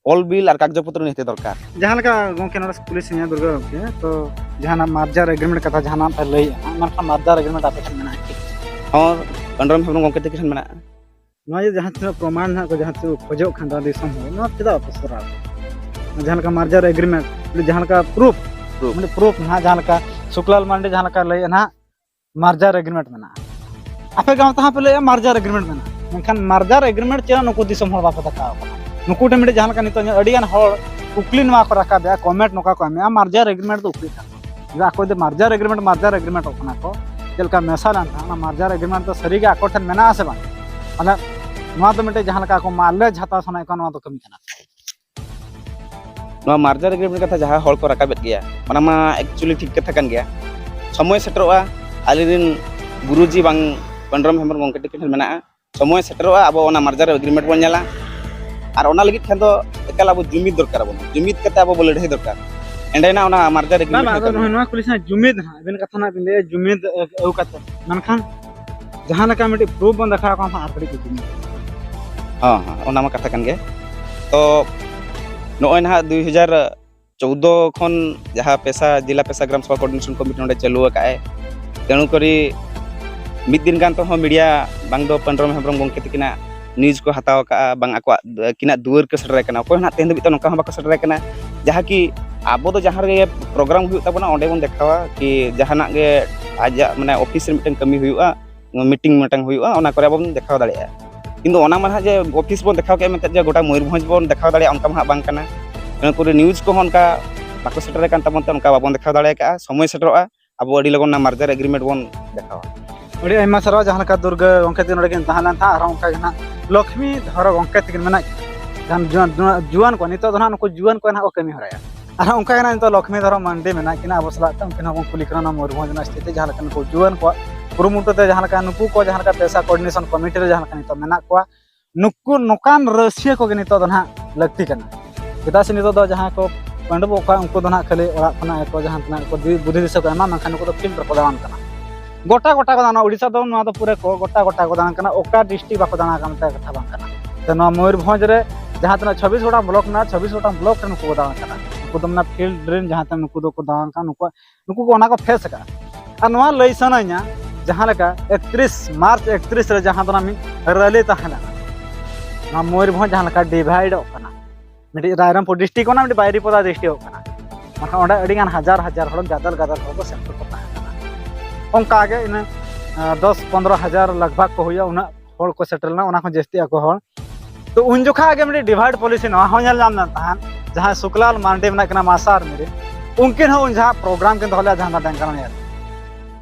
ᱚᱞ ᱵᱤᱞ ᱟᱨ ᱠᱟᱜᱽᱡᱚ ᱯᱚᱛᱨᱚ ᱱᱤᱦᱟᱹᱛ ᱫᱚᱨᱠᱟᱨ᱾ ᱡᱟᱦᱟᱸ ᱞᱮᱠᱟ ᱜᱚᱢᱠᱮ ᱱᱚᱰᱮ ᱠᱩᱞᱤ ᱥᱟᱱᱟᱧᱟ ᱫᱩᱨᱜᱟ ᱜᱚᱢᱠᱮ, ᱛᱚ ᱡᱟᱦᱟᱱᱟᱜ merger agreement ᱠᱟᱛᱷᱟ ᱡᱟᱦᱟᱱᱟᱜ ᱯᱮ ᱞᱟᱹᱭᱮᱫᱼᱟ, ᱢᱮᱱᱠᱷᱟᱱ merger agreement ᱟᱯᱮ ᱴᱷᱮᱱ ᱢᱮᱱᱟᱜᱼᱟ ᱠᱤ? ᱦᱚᱸ, ᱯᱟᱹᱱᱰᱨᱚᱢ ᱦᱮᱢᱵᱨᱚᱢ ᱜᱚᱢᱠᱮ ᱛᱟᱹᱠᱤᱱ ᱴᱷᱮᱱ ᱢᱮᱱᱟᱜᱼᱟ᱾ ᱱᱚᱣᱟ ᱡᱮ ᱡᱟᱦᱟᱸ ᱛᱤᱱᱟᱹᱜ ᱯᱨᱚᱢᱟᱱ ᱱᱟᱦᱟᱜ ᱠᱚ ᱡᱟᱦᱟᱸ ᱛᱤᱱᱟᱹᱜ ᱠᱷᱚᱡᱚᱜ ᱠᱷᱟᱱ ᱫᱚ ᱫᱤᱥᱚᱢ ᱦᱚᱲ, ᱱᱚᱣᱟ ᱪᱮᱫᱟᱜ ᱵᱟᱯᱮ ᱥᱚᱨᱟᱣ? ᱡᱟᱦᱟᱸ ᱞᱮᱠᱟ merger agreement, ᱡᱟᱦᱟᱸ ᱞᱮᱠᱟ proof, proof᱾ ᱢᱟᱱᱮ proof ᱱᱟᱦᱟᱜ ᱡᱟᱦᱟᱸ ᱞᱮᱠᱟ ᱥᱩᱠᱞᱟᱞ ᱢᱟᱱᱰᱤ ᱡᱟᱦᱟᱸ ᱞᱮᱠᱟ ᱞᱟᱹᱭᱮᱫᱼᱟ ᱱᱟᱦᱟᱜ merger agreement ᱢᱮᱱᱟᱜᱼᱟ, ᱟᱯᱮ ᱜᱟᱶᱛᱟ ᱦᱚᱸᱯᱮ ᱞᱟᱹᱭᱮᱫᱼᱟ merger agreement ᱢᱮᱱᱟᱜᱼᱟ, ᱢᱮᱱᱠᱷᱟᱱ merger agreement ᱪᱮᱫᱟᱜ ᱱᱩᱠᱩ ᱫᱤᱥᱚᱢ ᱦᱚᱲ ᱵᱟᱯᱮ ᱫᱮᱠᱷᱟᱣ ᱠᱟᱱᱟ? ᱱᱩᱠᱩ ᱴᱷᱮᱱ ᱢᱤᱫᱴᱮᱡ ᱡᱟᱦᱟᱸ ᱞᱮᱠᱟ ᱱᱤᱛᱚᱜ ᱟᱹᱰᱤ ᱜᱟᱱ ᱦᱚᱲ ᱠᱩᱠᱞᱤ ᱱᱚᱣᱟ ᱠᱚ ᱨᱟᱠᱟᱵᱮᱜᱼᱟ, comment ᱱᱚᱝᱠᱟ ᱠᱚ ᱮᱢᱮᱜᱼᱟ, merger agreement ᱫᱚ ᱩᱠᱩᱨ ᱠᱟᱱᱟ? ᱡᱩᱫᱤ ᱟᱠᱚ ᱡᱩᱫᱤ merger agreement, merger agreement ᱚᱜ ᱠᱟᱱᱟ ᱠᱚ, ᱪᱮᱫ ᱞᱮᱠᱟ ᱢᱮᱥᱟ ᱞᱮᱱ ᱛᱟᱦᱮᱸᱫ, ᱚᱱᱟ merger agreement ᱫᱚ ᱥᱟᱹᱨᱤᱜᱮ ᱟᱠᱚ ᱴᱷᱮᱱ ᱢᱮᱱᱟᱜᱼᱟ ᱥᱮ ᱵᱟᱝ? ᱢᱟᱱᱮ ᱱᱚᱣᱟ ᱫᱚ ᱢᱤᱫᱴᱮᱡ ᱡᱟᱦᱟᱸ ᱞᱮᱠᱟ ᱟᱠᱚ mileage ᱦᱟᱛᱟᱣ ᱥᱟᱱᱟᱭᱮᱫ ᱠᱚᱣᱟ, ᱱᱚᱣᱟ ᱫᱚ ᱠᱟᱹᱢᱤ ᱠᱟᱱᱟ᱾ ᱱᱚᱣᱟ merger agreement ᱠᱟᱛᱷᱟ ᱡᱟᱦᱟᱸ ᱦᱚᱲ ᱠᱚ ᱨᱟᱠᱟᱵᱮᱫ ᱜᱮᱭᱟ, ᱚᱱᱟ ᱢᱟ actually ᱴᱷᱤᱠ ᱠᱟᱛᱷᱟ ᱠᱟᱱ ᱜᱮᱭᱟ᱾ ᱥᱚᱢᱚᱭ ᱥᱮᱴᱮᱨᱚᱜᱼᱟ, ᱟᱞᱮ ᱨᱮᱱ ᱜᱩᱨᱩᱡᱤ ᱵᱟᱝ ᱯᱟᱹᱱᱰᱨᱚᱢ ᱦᱮᱢᱵᱨᱚᱢ ᱜᱚᱢᱠᱮ ᱛᱟᱹᱠᱤᱱ ᱴᱷᱮᱱ ᱢᱮᱱᱟᱜᱼᱟ, ᱥᱚᱢᱚᱭ ᱥᱮᱴᱮᱨᱚᱜᱼᱟ, ᱟᱵᱚ ᱚᱱᱟ merger agreement ᱵᱚᱱ ᱧᱮᱞᱟ᱾ ᱟᱨ ᱚᱱᱟ ᱞᱟᱹᱜᱤᱫ ᱠᱷᱟᱱ ᱫᱚ ᱮᱠᱟᱞ ᱟᱵᱚ ᱡᱩᱢᱤᱫ ᱫᱚᱨᱠᱟᱨ ᱟᱵᱚᱱᱟ, ᱡᱩᱢᱤᱫ ᱠᱟᱛᱮ ᱟᱵᱚ ᱵᱚ ᱞᱟᱹᱲᱦᱟᱹᱭ ᱫᱚᱨᱠᱟᱨ, ᱮᱸᱰᱮᱱᱟᱜ ᱚᱱᱟ merger agreement ᱵᱟᱝ, ᱟᱫᱚ ᱦᱩᱭᱩᱜ ᱱᱚᱜᱼᱚᱭ ᱛᱟᱵᱚᱱᱟ᱾ ᱱᱚᱣᱟ ᱠᱩᱞᱤ ᱥᱟᱱᱟ, ᱡᱩᱢᱤᱫ ᱦᱟᱸᱜ ᱟᱵᱮᱱ ᱠᱟᱛᱷᱟ ᱱᱟᱜ ᱵᱮᱱ ᱞᱟᱹᱭᱟ, ᱡᱩᱢᱤᱫ ᱟᱹ-, ᱟᱹᱜᱩ ᱠᱟᱛᱮ, ᱢᱮᱱᱠᱷᱟᱱ ᱡᱟᱦᱟᱸ ᱞᱮᱠᱟ ᱢᱤᱫᱴᱤᱡ proof ᱵᱚᱱ ᱫᱮᱠᱷᱟᱣ ᱠᱚᱣᱟ, ᱟᱨ ᱠᱟᱹᱴᱤᱡ ᱠᱚ ᱡᱩᱢᱤᱫ᱾ ᱦᱚᱸ, ᱦᱚᱸ, ᱚᱱᱟ ᱢᱟ ᱠᱟᱛᱷᱟ ᱠᱟᱱ ᱜᱮ᱾ ᱛᱚ ᱱᱚᱜᱼᱚᱭ ᱱᱟᱦᱟᱜ ᱫᱩᱭ ᱦᱟᱡᱟᱨ ᱪᱳᱫᱽᱫᱳ ᱠᱷᱚᱱ ᱡᱟᱦᱟᱸ ᱯᱮᱥᱟ, ᱡᱮᱞᱟ ᱯᱮᱥᱟ ᱜᱨᱟᱢ ᱥᱚᱵᱷᱟ coordination committee ᱱᱚᱰᱮ ᱪᱟᱹᱞᱩ ᱟᱠᱟᱫ ᱟᱭ᱾ ᱛᱮᱬᱩ ᱠᱚᱨᱤ ᱢᱤᱫ ᱫᱤᱱ ᱜᱟᱱ ᱛᱮᱦᱚᱸ media ᱵᱟᱝ ᱫᱚ ᱯᱟᱹᱱᱰᱨᱚᱢ ᱦᱮᱢᱵᱨᱚᱢ ᱜᱚᱢᱠᱮ ᱛᱟᱹᱠᱤᱱᱟᱜ news ᱠᱚ ᱦᱟᱛᱟᱣ ᱟᱠᱟᱫᱼᱟ, ᱵᱟᱝ ᱟᱠᱚᱣᱟᱜ ᱟᱹᱠᱤᱱᱟᱜ ᱫᱩᱣᱟᱹᱨ ᱠᱚ ᱥᱮᱴᱮᱨ ᱟᱠᱟᱱᱟ᱾ ᱚᱠᱚᱭ ᱦᱚᱸ ᱱᱟᱦᱟᱜ ᱛᱮᱦᱮᱧ ᱫᱷᱟᱹᱵᱤᱡ ᱛᱮ ᱱᱚᱝᱠᱟ ᱦᱚᱸ ᱵᱟᱠᱚ ᱥᱮᱴᱮᱨ ᱟᱠᱟᱱᱟ᱾ ᱡᱟᱦᱟᱸ ᱠᱤ ᱟᱵᱚ ᱫᱚ ᱡᱟᱦᱟᱸ ᱨᱮᱜᱮ program ᱦᱩᱭᱩᱜ ᱛᱟᱵᱚᱱᱟ, ᱚᱸᱰᱮ ᱵᱚᱱ ᱫᱮᱠᱷᱟᱣᱟ ᱠᱤ ᱡᱟᱦᱟᱱᱟᱜ ᱜᱮ ᱟᱡᱟᱜ ᱢᱟᱱᱮ office ᱨᱮ ᱢᱤᱫᱴᱟᱝ ᱠᱟᱹᱢᱤ ᱦᱩᱭᱩᱜᱼᱟ, meeting ᱢᱤᱫᱴᱟᱝ ᱦᱩᱭᱩᱜᱼᱟ, ᱚᱱᱟ ᱠᱚᱨᱮ ᱟᱵᱚ ᱵᱚᱱ ᱫᱮᱠᱷᱟᱣ ᱫᱟᱲᱮᱭᱟᱜᱼᱟ᱾ ᱠᱤᱱᱛᱩ ᱚᱱᱟ ᱢᱟ ᱱᱟᱦᱟᱜ ᱡᱮ office ᱵᱚᱱ ᱫᱮᱠᱷᱟᱣ ᱠᱮᱫ ᱢᱮᱱᱛᱮ ᱡᱮ ᱜᱚᱴᱟ ᱢᱚᱭᱩᱨᱵᱷᱚᱸᱡᱽ ᱵᱚᱱ ᱫᱮᱠᱷᱟᱣ ᱫᱟᱲᱮᱭᱟᱜᱼᱟ, ᱚᱱᱠᱟ ᱢᱟ ᱦᱟᱸᱜ ᱵᱟᱝ ᱠᱟᱱᱟ᱾ ᱤᱱᱟᱹ ᱯᱚᱨᱮ news ᱠᱚᱦᱚᱸ ᱚᱱᱠᱟ ᱵᱟᱠᱚ ᱥᱮᱴᱮᱨ ᱟᱠᱟᱱ ᱛᱟᱵᱚᱱ ᱛᱮ ᱚᱱᱠᱟ ᱵᱟᱵᱚᱱ ᱫᱮᱠᱷᱟᱣ ᱫᱟᱲᱮ ᱟᱠᱟᱫᱼᱟ᱾ ᱥᱚᱢᱚᱭ ᱥᱮᱴᱮᱨᱚᱜᱼᱟ, ᱟᱵᱚ ᱟᱹᱰᱤ ᱞᱚᱜᱚᱱ ᱚᱱᱟ merger agreement ᱵᱚᱱ ᱫᱮᱠᱷᱟᱣᱟ᱾ ᱟᱹᱰᱤ ᱟᱭᱢᱟ ᱥᱟᱨᱦᱟᱣ᱾ ᱡᱟᱦᱟᱸ ᱞᱮᱠᱟ ᱫᱩᱨᱜᱟᱹ ᱜᱚᱢᱠᱮ ᱛᱤᱱ ᱱᱚᱰᱮ ᱠᱤᱱ ᱛᱟᱦᱮᱸ ᱞᱮᱱ ᱛᱟᱦᱮᱸᱫ, ᱟᱨᱦᱚᱸ ᱚᱱᱠᱟ ᱜᱮ ᱱᱟᱦᱟᱜ ᱞᱚᱠᱷᱢᱤ ᱫᱷᱚᱨᱚ ᱜᱚᱢᱠᱮ ᱛᱤᱠᱤᱱ ᱢᱮᱱᱟᱜ ᱠᱤᱱᱟ᱾ ᱡᱟᱦᱟᱸ ᱡᱩᱣᱟᱹᱱ, ᱡᱩᱣᱟᱹᱱ, ᱡᱩᱣᱟᱹᱱ ᱠᱚ ᱱᱤᱛᱚᱜ ᱫᱚ ᱱᱟᱦᱟᱜ ᱱᱩᱠᱩ ᱡᱩᱣᱟᱹᱱ ᱠᱚ ᱱᱟᱦᱟᱜ ᱠᱚ ᱠᱟᱹᱢᱤ ᱦᱚᱨᱟᱭᱟ᱾ ᱟᱨᱦᱚᱸ ᱚᱱᱠᱟ ᱜᱮ ᱱᱟᱦᱟᱜ ᱱᱤᱛᱚᱜ ᱞᱚᱠᱷᱢᱤ ᱫᱷᱚᱨᱚ ᱢᱟᱱᱰᱤ ᱢᱮᱱᱟᱜ ᱠᱤᱱᱟ ᱟᱵᱚ ᱥᱟᱞᱟᱜ ᱛᱮ, ᱩᱱᱠᱤᱱ ᱦᱚᱸ ᱵᱚᱱ ᱠᱩᱞᱤ ᱠᱟᱱᱟ ᱱᱚᱣᱟ ᱢᱚᱭᱩᱨᱵᱷᱚᱸᱡᱽ ᱨᱮᱱᱟᱜ ᱥᱛᱷᱤᱛᱤ, ᱡᱟᱦᱟᱸ ᱞᱮᱠᱟ ᱱᱩᱠᱩ ᱡᱩᱣᱟᱹᱱ ᱠᱚᱣᱟᱜ ᱠᱩᱨᱩᱢᱩᱴᱩ ᱛᱮ ᱡᱟᱦᱟᱸ ᱞᱮᱠᱟ ᱱᱩᱠᱩ ᱠᱚ ᱡᱟᱦᱟᱸ ᱞᱮᱠᱟ ᱯᱮᱥᱟ coordination committee ᱨᱮ ᱡᱟᱦᱟᱸ ᱞᱮᱠᱟ ᱱᱤᱛᱚᱜ ᱢᱮᱱᱟᱜ ᱠᱚᱣᱟ, ᱱᱩᱠᱩ ᱱᱚᱝᱠᱟᱱ ᱨᱟᱹᱥᱤᱭᱟᱹ ᱠᱚᱜᱮ ᱱᱤᱛᱚᱜ ᱫᱚ ᱱᱟᱦᱟᱜ ᱞᱟᱹᱠᱛᱤ ᱠᱟᱱᱟ᱾ ᱪᱮᱫᱟᱜ ᱥᱮ ᱱᱤᱛᱚᱜ ᱫᱚ ᱡᱟᱦᱟᱸᱭ ᱠᱚ ᱯᱟᱹᱰᱩᱵᱚᱜ ᱠᱟᱱᱟ, ᱩᱱᱠᱩ ᱫᱚ ᱱᱟᱦᱟᱜ ᱠᱷᱟᱹᱞᱤ ᱚᱲᱟᱜ ᱠᱷᱚᱱᱟᱜ ᱜᱮᱠᱚ ᱡᱟᱦᱟᱸ ᱛᱤᱱᱟᱹᱜ ᱠᱚ ᱫᱤ-, ᱵᱩᱫᱷᱤ ᱫᱤᱥᱟᱹ ᱠᱚ ᱮᱢᱟ, ᱢᱮᱱᱠᱷᱟᱱ ᱱᱩᱠᱩ ᱫᱚ field ᱨᱮᱠᱚ ᱫᱟᱬᱟᱱ ᱠᱟᱱᱟ᱾ ᱜᱚᱴᱟ ᱜᱚᱴᱟ ᱠᱚ ᱫᱟᱬᱟᱱᱟ, ᱳᱰᱤᱥᱟ ᱫᱚ ᱱᱚᱣᱟ ᱫᱚ ᱯᱩᱨᱟᱹ ᱠᱚ ᱜᱚᱴᱟ ᱜᱚᱴᱟ ᱠᱚ ᱫᱟᱬᱟᱱ ᱠᱟᱱᱟ, ᱚᱠᱟ district ᱵᱟᱠᱚ ᱫᱟᱬᱟ ᱠᱟᱱᱟ ᱢᱮᱱᱛᱮ ᱠᱟᱛᱷᱟ ᱵᱟᱝ ᱠᱟᱱᱟ᱾ ᱛᱚ ᱱᱚᱣᱟ ᱢᱚᱭᱩᱨᱵᱷᱚᱸᱡᱽ ᱨᱮ ᱡᱟᱦᱟᱸ ᱛᱤᱱᱟᱹᱜ ᱪᱷᱟᱵᱵᱤᱥ ᱜᱚᱴᱟᱝ block ᱢᱮᱱᱟᱜᱼᱟ, ᱪᱷᱟᱵᱵᱤᱥ ᱜᱚᱴᱟᱝ block ᱨᱮ ᱱᱩᱠᱩ ᱠᱚ ᱫᱟᱬᱟᱱ ᱠᱟᱱᱟ᱾ ᱱᱩᱠᱩ ᱫᱚ ᱢᱟᱱᱮ field ᱨᱮᱱ ᱡᱟᱦᱟᱸ ᱛᱤᱱᱟᱹᱜ ᱱᱩᱠᱩ ᱫᱚᱠᱚ ᱫᱟᱬᱟᱱ ᱠᱟᱱᱟ, ᱱᱩᱠᱩᱣᱟᱜ ᱱᱩᱠᱩ ᱠᱚ ᱚᱱᱟ ᱠᱚ face ᱟᱠᱟᱫᱼᱟ᱾ ᱟᱨ ᱱᱚᱣᱟ ᱞᱟᱹᱭ ᱥᱟᱱᱟᱧᱟ, ᱡᱟᱦᱟᱸ ᱞᱮᱠᱟ ᱮᱠᱛᱨᱤᱥ ᱢᱟᱨᱪ ᱮᱠᱛᱨᱤᱥ ᱨᱮ ᱡᱟᱦᱟᱸ ᱫᱚ ᱚᱱᱟ ᱢᱤᱫ rally ᱛᱟᱦᱮᱸ ᱞᱮᱱᱟ, ᱱᱚᱣᱟ ᱢᱚᱭᱩᱨᱵᱷᱚᱸᱡᱽ ᱡᱟᱦᱟᱸ ᱞᱮᱠᱟ divideᱚᱜ ᱠᱟᱱᱟ, ᱢᱤᱫᱴᱤᱡ ᱨᱟᱭᱨᱚᱝᱯᱩᱨ district ᱠᱟᱱᱟ, ᱢᱤᱫᱴᱤᱡ ᱵᱟᱭᱨᱤᱯᱚᱫᱟ district ᱠᱟᱱᱟ, ᱢᱮᱱᱠᱷᱟᱱ ᱚᱸᱰᱮ ᱟᱹᱰᱤᱜᱟᱱ ᱦᱟᱡᱟᱨ ᱦᱟᱡᱟᱨ ᱦᱚᱲ ᱜᱟᱫᱮᱞ ᱜᱟᱫᱮᱞ ᱦᱚᱲ ᱠᱚ ᱥᱮᱴᱮᱨ ᱠᱚ ᱛᱟᱦᱮᱸ ᱠᱟᱱᱟ᱾ ᱚᱱᱠᱟᱜᱮ ᱤᱱᱟᱹ, ᱟᱸ, ᱫᱚᱥ ᱯᱚᱱᱨᱚ ᱦᱟᱡᱟᱨ ᱞᱟᱜᱽ ᱵᱷᱟᱜᱽ ᱠᱚ ᱦᱩᱭᱩᱜᱼᱟ, ᱩᱱᱟᱹᱜ ᱦᱚᱲ ᱠᱚ ᱥᱮᱴᱮᱨ ᱞᱮᱱᱟ, ᱚᱱᱟ ᱠᱷᱚᱱ ᱡᱟᱹᱥᱛᱤ ᱟᱠᱚ ᱦᱚᱲ᱾ ᱛᱚ ᱩᱱ ᱡᱚᱠᱷᱟ ᱜᱮ ᱢᱤᱫᱴᱤᱡ divide policy ᱱᱚᱣᱟ ᱦᱚᱸ ᱧᱮᱞ ᱧᱟᱢ ᱞᱮᱱ ᱛᱟᱦᱮᱸᱫ, ᱡᱟᱦᱟᱸᱭ ᱥᱩᱠᱞᱟᱞ ᱢᱟᱱᱰᱤ ᱢᱮᱱᱟᱜ ᱠᱤᱱᱟ ᱢᱟᱥᱟ ᱟᱨᱢᱤ ᱨᱮ, ᱩᱱᱠᱤᱱ ᱦᱚᱸ ᱩᱱ ᱡᱟᱦᱟᱸ program ᱠᱤᱱ ᱫᱚᱦᱚ ᱞᱮᱫᱟ, ᱡᱟᱦᱟᱸ ᱫᱚ ᱰᱮᱝᱜᱟᱲ ᱧᱮᱞ᱾